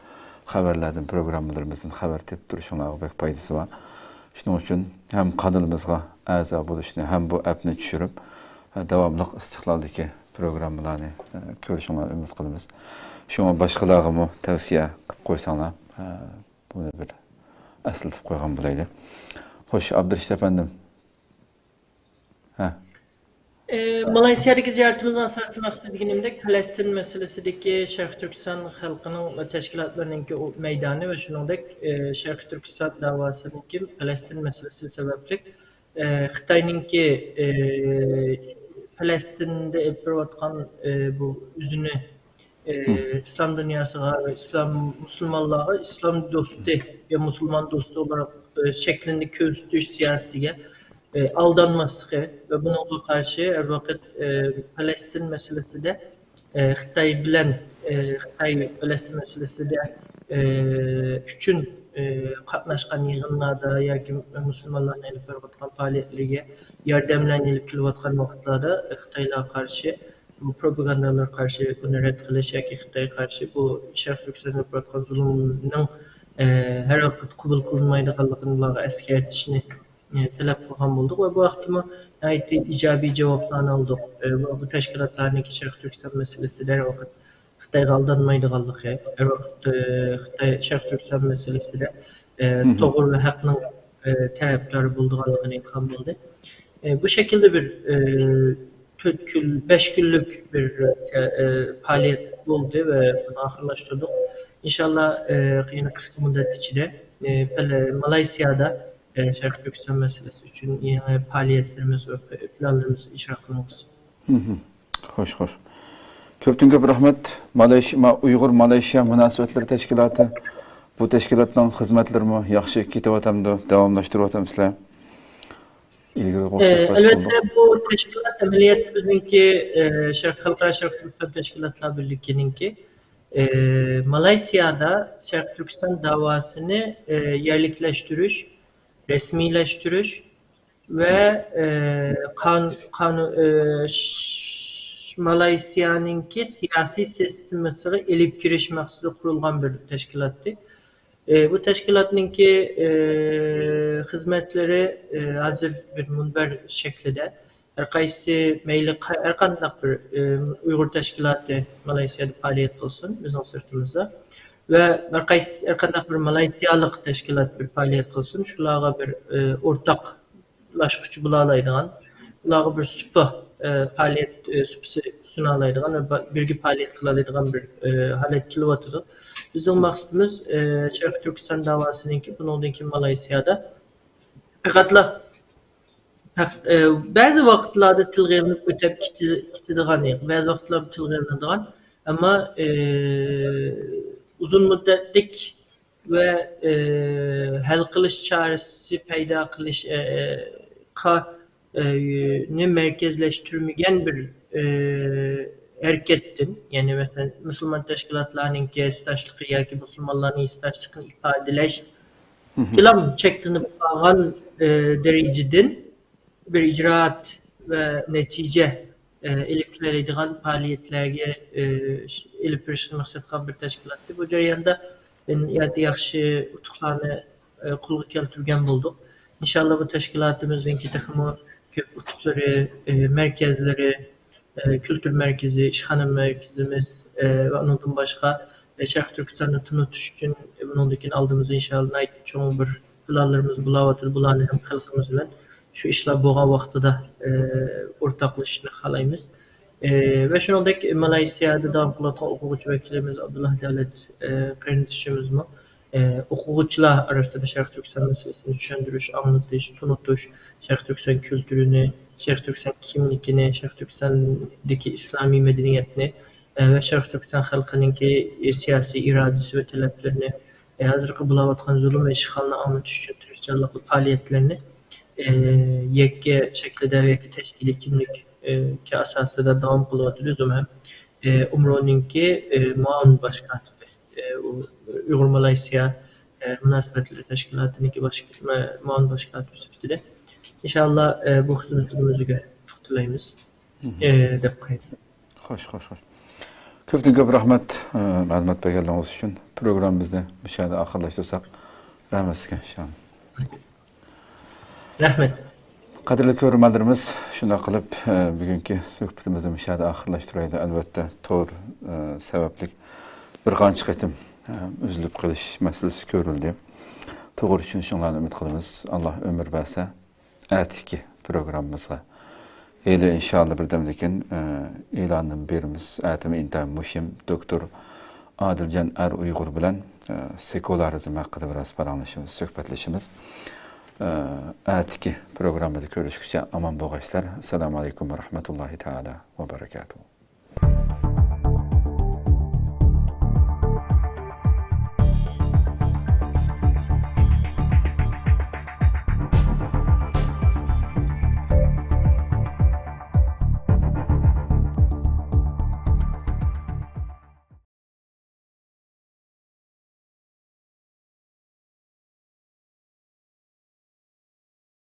خەۋەرلەردىن، پروگراممىلىرىمىزدىن خەۋەر تېپىپ تۇرۇشۇڭلارغا بەك پايدىسى بار. شۇنىڭ ئۈچۈن ھەم قانىلىمىزغا ئەزا بولۇشنى، ھەم بۇ ئەپنى چۈشۈرۈپ، ئە، داۋاملىق ئىستىقلالدىكى پروگراممىلارنى، ئە، كۆرۈشۈڭلارنى ئۈمىد قىلىمىز. شۇڭا باشقىلارغىمۇ تەۋسىيە قىلىپ قويساڭلار، ئە، بۇنى بىر ئەسلىتىپ قويغان بولايلى. خوش، ئابدۇرېشىت ئەپەندىم. ھە. ئى، مالايسىيادىكى زىيارىتىمىزنىڭ ئاساسىي مەقسىتى دېگىنىمدەك، پەلەستىن مەسىلىسىدىكى شەرقىي تۈركىستان خەلقىنىڭ ۋە تەشكىلاتلىرىنىڭكى ئۇ مەيدانى ۋە شۇنىڭدەك، ئى، شەرقىي تۈركىستان داۋاسىدىكى پەلەستىن مەسىلىسى سەۋەبلىك، ئى، خىتاينىڭكى، ئى، پەلەستىندە ئېلىپ بېرىۋاتقان، ئى، بۇ ئۆزىنى ئى، ئىسلام دۇنياسىغا ۋە ئىسلام، مۇسۇلمانلارغا ئىسلام دوستى يا مۇسۇلمان دوستى ئولاراق، ئى، شەكلىنى كۆرسىتىش سىياسىتىگە، ئى، ئالدانماسلىقى ۋە بۇنىڭغا قارشى ھەر ۋاقىت، ئى، پەلەستىن مەسىلىسىدە، ئى، خىتاي بىلەن، ئى، خىتاي پەلەستىن مەسىلىسىدە، ئى، ئۈچۈن، ئى، قاتناشقان يىغىنلاردا ياكى مۇسۇلمانلارنى ئېلىپ بېرىۋاتقان پائالىيەتلىرىگە ياردەملەرنى ئېلىپ كېلىۋاتقان ۋاقىتلاردا خىتايلارغا قارشى بۇ پروپاگاندالارغا قارشى بۇنى رەت قىلىش ياكى خىتايغا قارشى بۇ شەرقىي تۈركىستاندا بولۇپ تۇرۇۋاتقان زۇلۇمنىڭ، ئە، ھەر ۋاقىت قوبۇل قىلىنمايدىغانلىقىنى ئۇلارغا ئەسكەرتىشنى، ئە، تەلەپ قىلغان بولدۇق ۋە بۇ ھەقتىمۇ ناھايىتى ئىجابىي جاۋابلارنى ئالدۇق. ئە، ۋە بۇ تەشكىلاتلارنىڭكى شەرقىي تۈركىستان مەسىلىسىدە ھەر ۋاقىت خىتايغا ئالدانمايدىغانلىقى، ھەر ۋاقىت، ئە، خىتاي شەرقىي تۈركىستان مەسىلىسىدە، ئە، توغرا ۋە ھەقنىڭ، ئە، تەرەپدارى بولىدىغانلىقىنى ئېيتقان بولدى. ئە، بۇ شەكىلدە بىر، ئە، تۆت كۈن، بەش كۈنلۈك بىر، ئە، پائالىيەت بولدى ۋە بۇنى ئاخىرلاشتۇردۇق. ئىنشاللا، ئە، يەنە قىسقا مۇددەت ئىچىدە، ئە، پەل-، مالايسىيادا، ئە، شەرقىي تۈركىستان مەسىلىسى ئۈچۈن يېڭى پائالىيەتلىرىمىز ۋە پىلانلىرىمىزنى ئىجرا قىلىمىز. خوش، خوش. كۆپتىن كۆپ رەھمەت. مالايش-، ما-، ئۇيغۇر مالايشىيا مۇناسىۋەتلىرى تەشكىلاتى، بۇ تەشكىلاتنىڭ خىزمەتلىرىمۇ ياخشى كېتىۋاتامدۇ؟ داۋاملاشتۇرۇۋاتامسىلەر؟ ئىلگىرى ئە، ئەلۋەتتە، بۇ تەشكىلات ئەمەلىيەتتە بىزنىڭكى، ئە، شەرق، خەلقئارا شەرقىي تۈركىستان تەشكىلاتلار بىرلىكىنىڭكى، ئە، مالايسىيادا شەرقىي تۈركىستان داۋاسىنى، ئە، يەرلىكلەشتۈرۈش، رەسمىيلەشتۈرۈش، ۋە، ئە، قان-، قانۇن، ئە، ش-، مالايسىيانىڭكى سىياسىي سىستېمىسىغا ئېلىپ كىرىش مەقسىتىدە قۇرۇلغان بىر تەشكىلاتتى. ئە، بۇ تەشكىلاتنىڭكى، ئە، خىزمەتلىرى، ئە، ھازىر بىر مۇنبەر شەكلىدە. ھەر قايسى مەيلى قا-، ھەر قانداق بىر، ئە، ئۇيغۇر تەشكىلاتى مالايسىيادا پائالىيەت قىلسۇن، بىزنىڭ سىرتىمىزدا. ۋە ھەر قايسى، ھەر قانداق بىر مالايسىيالىق تەشكىلات بىر پائالىيەت قىلسۇن، شۇلارغا بىر، ئە، ئورتاقلاشقۇچى بولالايدىغان، ئۇلارغا بىر سۇپا، ئە، پائالىيەت، ئە، سۇپىسى سۇنالايدىغان ۋە با-، بىرگە پائالىيەت قىلالايدىغان بىر، ئە، ھالەت كېلىۋاتىدۇ. بىزنىڭ مەقسىتىمىز، ئە، شەرقىي تۈركىستان داۋاسىنىڭكى، بۇنىڭدىن كېيىن مالايسىيادا پەقەتلا ھەق-، ئە، بەزى ۋاقىتلاردا تىلغا ئېلىنىپ ئۆتەپ كېتى-، كېتىدىغان، بەزى ۋاقىتلاردا تىلغا ئېلىنىدىغان، ئەمما، ئە، ئۇزۇن مۇددەتلىك ۋە، ئە، ھەل قىلىش چارىسى پەيدا قىلىش، ئە، قا-، ئە، نى مەركەزلەشتۈرمىگەن بىر، ئە، ھەرىكەتتىن، يەنى مەسىلەن، مۇسۇلمان تەشكىلاتلارنىڭكى ھېسداشلىقى ياكى مۇسۇلمانلارنىڭ ھېسداشلىقىنى ئىپادىلەش كىلام چەكلىنىپ قالغان، ئە، دەرىجىدىن بىر ئىجرائات ۋە نەتىجە، ئە، ئېلىپ كېلەلەيدىغان پائالىيەتلەرگە، ئە، ئېلىپ بېرىشنى مەقسەت قىلغان بىر تەشكىلاتتى. بۇ جەرياندا ناھايىتى ياخشى ئۇتۇقلارنى، ئە، قولغا كەلتۈرگەن بولدۇق. ئىنشاللا بۇ تەشكىلاتىمىزنىڭكى تېخىمۇ كۆپ ئۇتۇقلىرى، ئە، مەركەزلىرى، ئە، كۈلتۈر مەركىزى، ئىشخانا مەركىزىمىز، ئە، ۋە ئۇنىڭدىن باشقا، ئە، شەرقىي تۈركىستاننى تونۇتۇش ئۈچۈن، ئە، بۇنىڭدىن كېيىن ئالدىمىزدا ئىنشاللا ناھايىتى چوڭ بىر پىلانلىرىمىز بولاۋاتىدۇ. بۇلارنى ھەم خەلقىمىز بىلەن شۇ ئىشلار بولغان ۋاقتىدا، ئە، ئورتاقلىشىشنى خالايمىز. ئە، ۋە شۇنىڭدەك مالايسىيادا داۋام قىلىۋاتقان ئوقۇغۇچى ۋەكىلىمىز ئابدۇللا دەۋلەت، ئە، قېرىندىشىمىزمۇ، ئە، ئوقۇغۇچىلار ئارىسىدا شەرقىي تۈركىستان مەسىلىسىنى چۈشەندۈرۈش، ئاڭلىتىش، تونۇتۇش، شەرقىي تۈركىستان كۈلتۈرىنى، شەرقىي تۈركىستان كىملىكىنى، شەرقىي تۈركىستاندىكى ئىسلامىي مەدەنىيەتنى، ئە، ۋە شەرقىي تۈركىستان خەلقىنىڭكى سىياسىي ئىرادىسى ۋە تەلەپلىرىنى، ئە، ھازىرقى بولاۋاتقان زۇلۇم ۋە ئىشغالنى ئاڭلىتىش ئۈچۈن تىرىشچانلىقلىق پائالىيەتلىرىنى، ئە، يەككە شەكىلدە ۋە يەككە تەشكىلىي كىملىك، ئە، كە ئاساسىدا داۋام قىلىۋاتىدۇ. زۇم ھەم، ئە، ئۇمرونىڭكى، ئە، مۇئاۋىن باش كاتىپى، ئە، ئۇ ئۇيغۇر مالايسىيا، ئە، مۇناسىۋەتلىرى تەشكىلاتىنىڭكى باش، مۇئاۋىن باش كاتىپى سۈپىتىدە، ئىنشاللا، ئە، بۇ خىزمىتىمىزگە توختىلايمىز، ئە، دەپ قويايلى. خوش، خوش، خوش. كۆپتىن كۆپ رەھمەت، ئە، مەلۇمات بەرگەنلىكىڭىز ئۈچۈن. پروگراممىمىزنى مۇشۇ يەردە ئاخىرلاشتۇرساق، رەھمەت سىزگە، ئىنشاللا. رەھمەت. قەدىرلىك كۆرۈرمەنلىرىمىز، شۇنداق قىلىپ، ئە، بۈگۈنكى سۆھبىتىمىزنى مۇشۇ يەردە ئاخىرلاشتۇرايلى. ئەلۋەتتە، تور، ئە، سەۋەبلىك بىر قانچە قېتىم، ئە، ئۈزۈلۈپ قېلىش مەسىلىسى كۆرۈلدى. توغرا چۈشىنىشىڭلارنى ئۈمىد قىلىمىز. ئاللا ئۆمۈر بەرسە، ئەتىكى پروگراممىمىزغا ھېلى ئىنشاللا بىردەمدىن كېيىن، ئە، ئېلاندىن بېرىمىز. ئەتىمۇ ئىنتايىن مۇھىم دوكتور ئادىلجان ئەر ئۇيغۇر بىلەن، ئە، سېكۇلارىزم ھەققىدە بىراز پاراڭلىشىمىز، سۆھبەتلىشىمىز. ئە، ئەتىكى پروگراممىدا كۆرۈشكىچە ئامان بولغايسىلەر. ئەسسالامۇ ئەلەيكۇم ۋە رەھمەتۇللاھى تائالا ۋە بەرەكاتۇھۇ.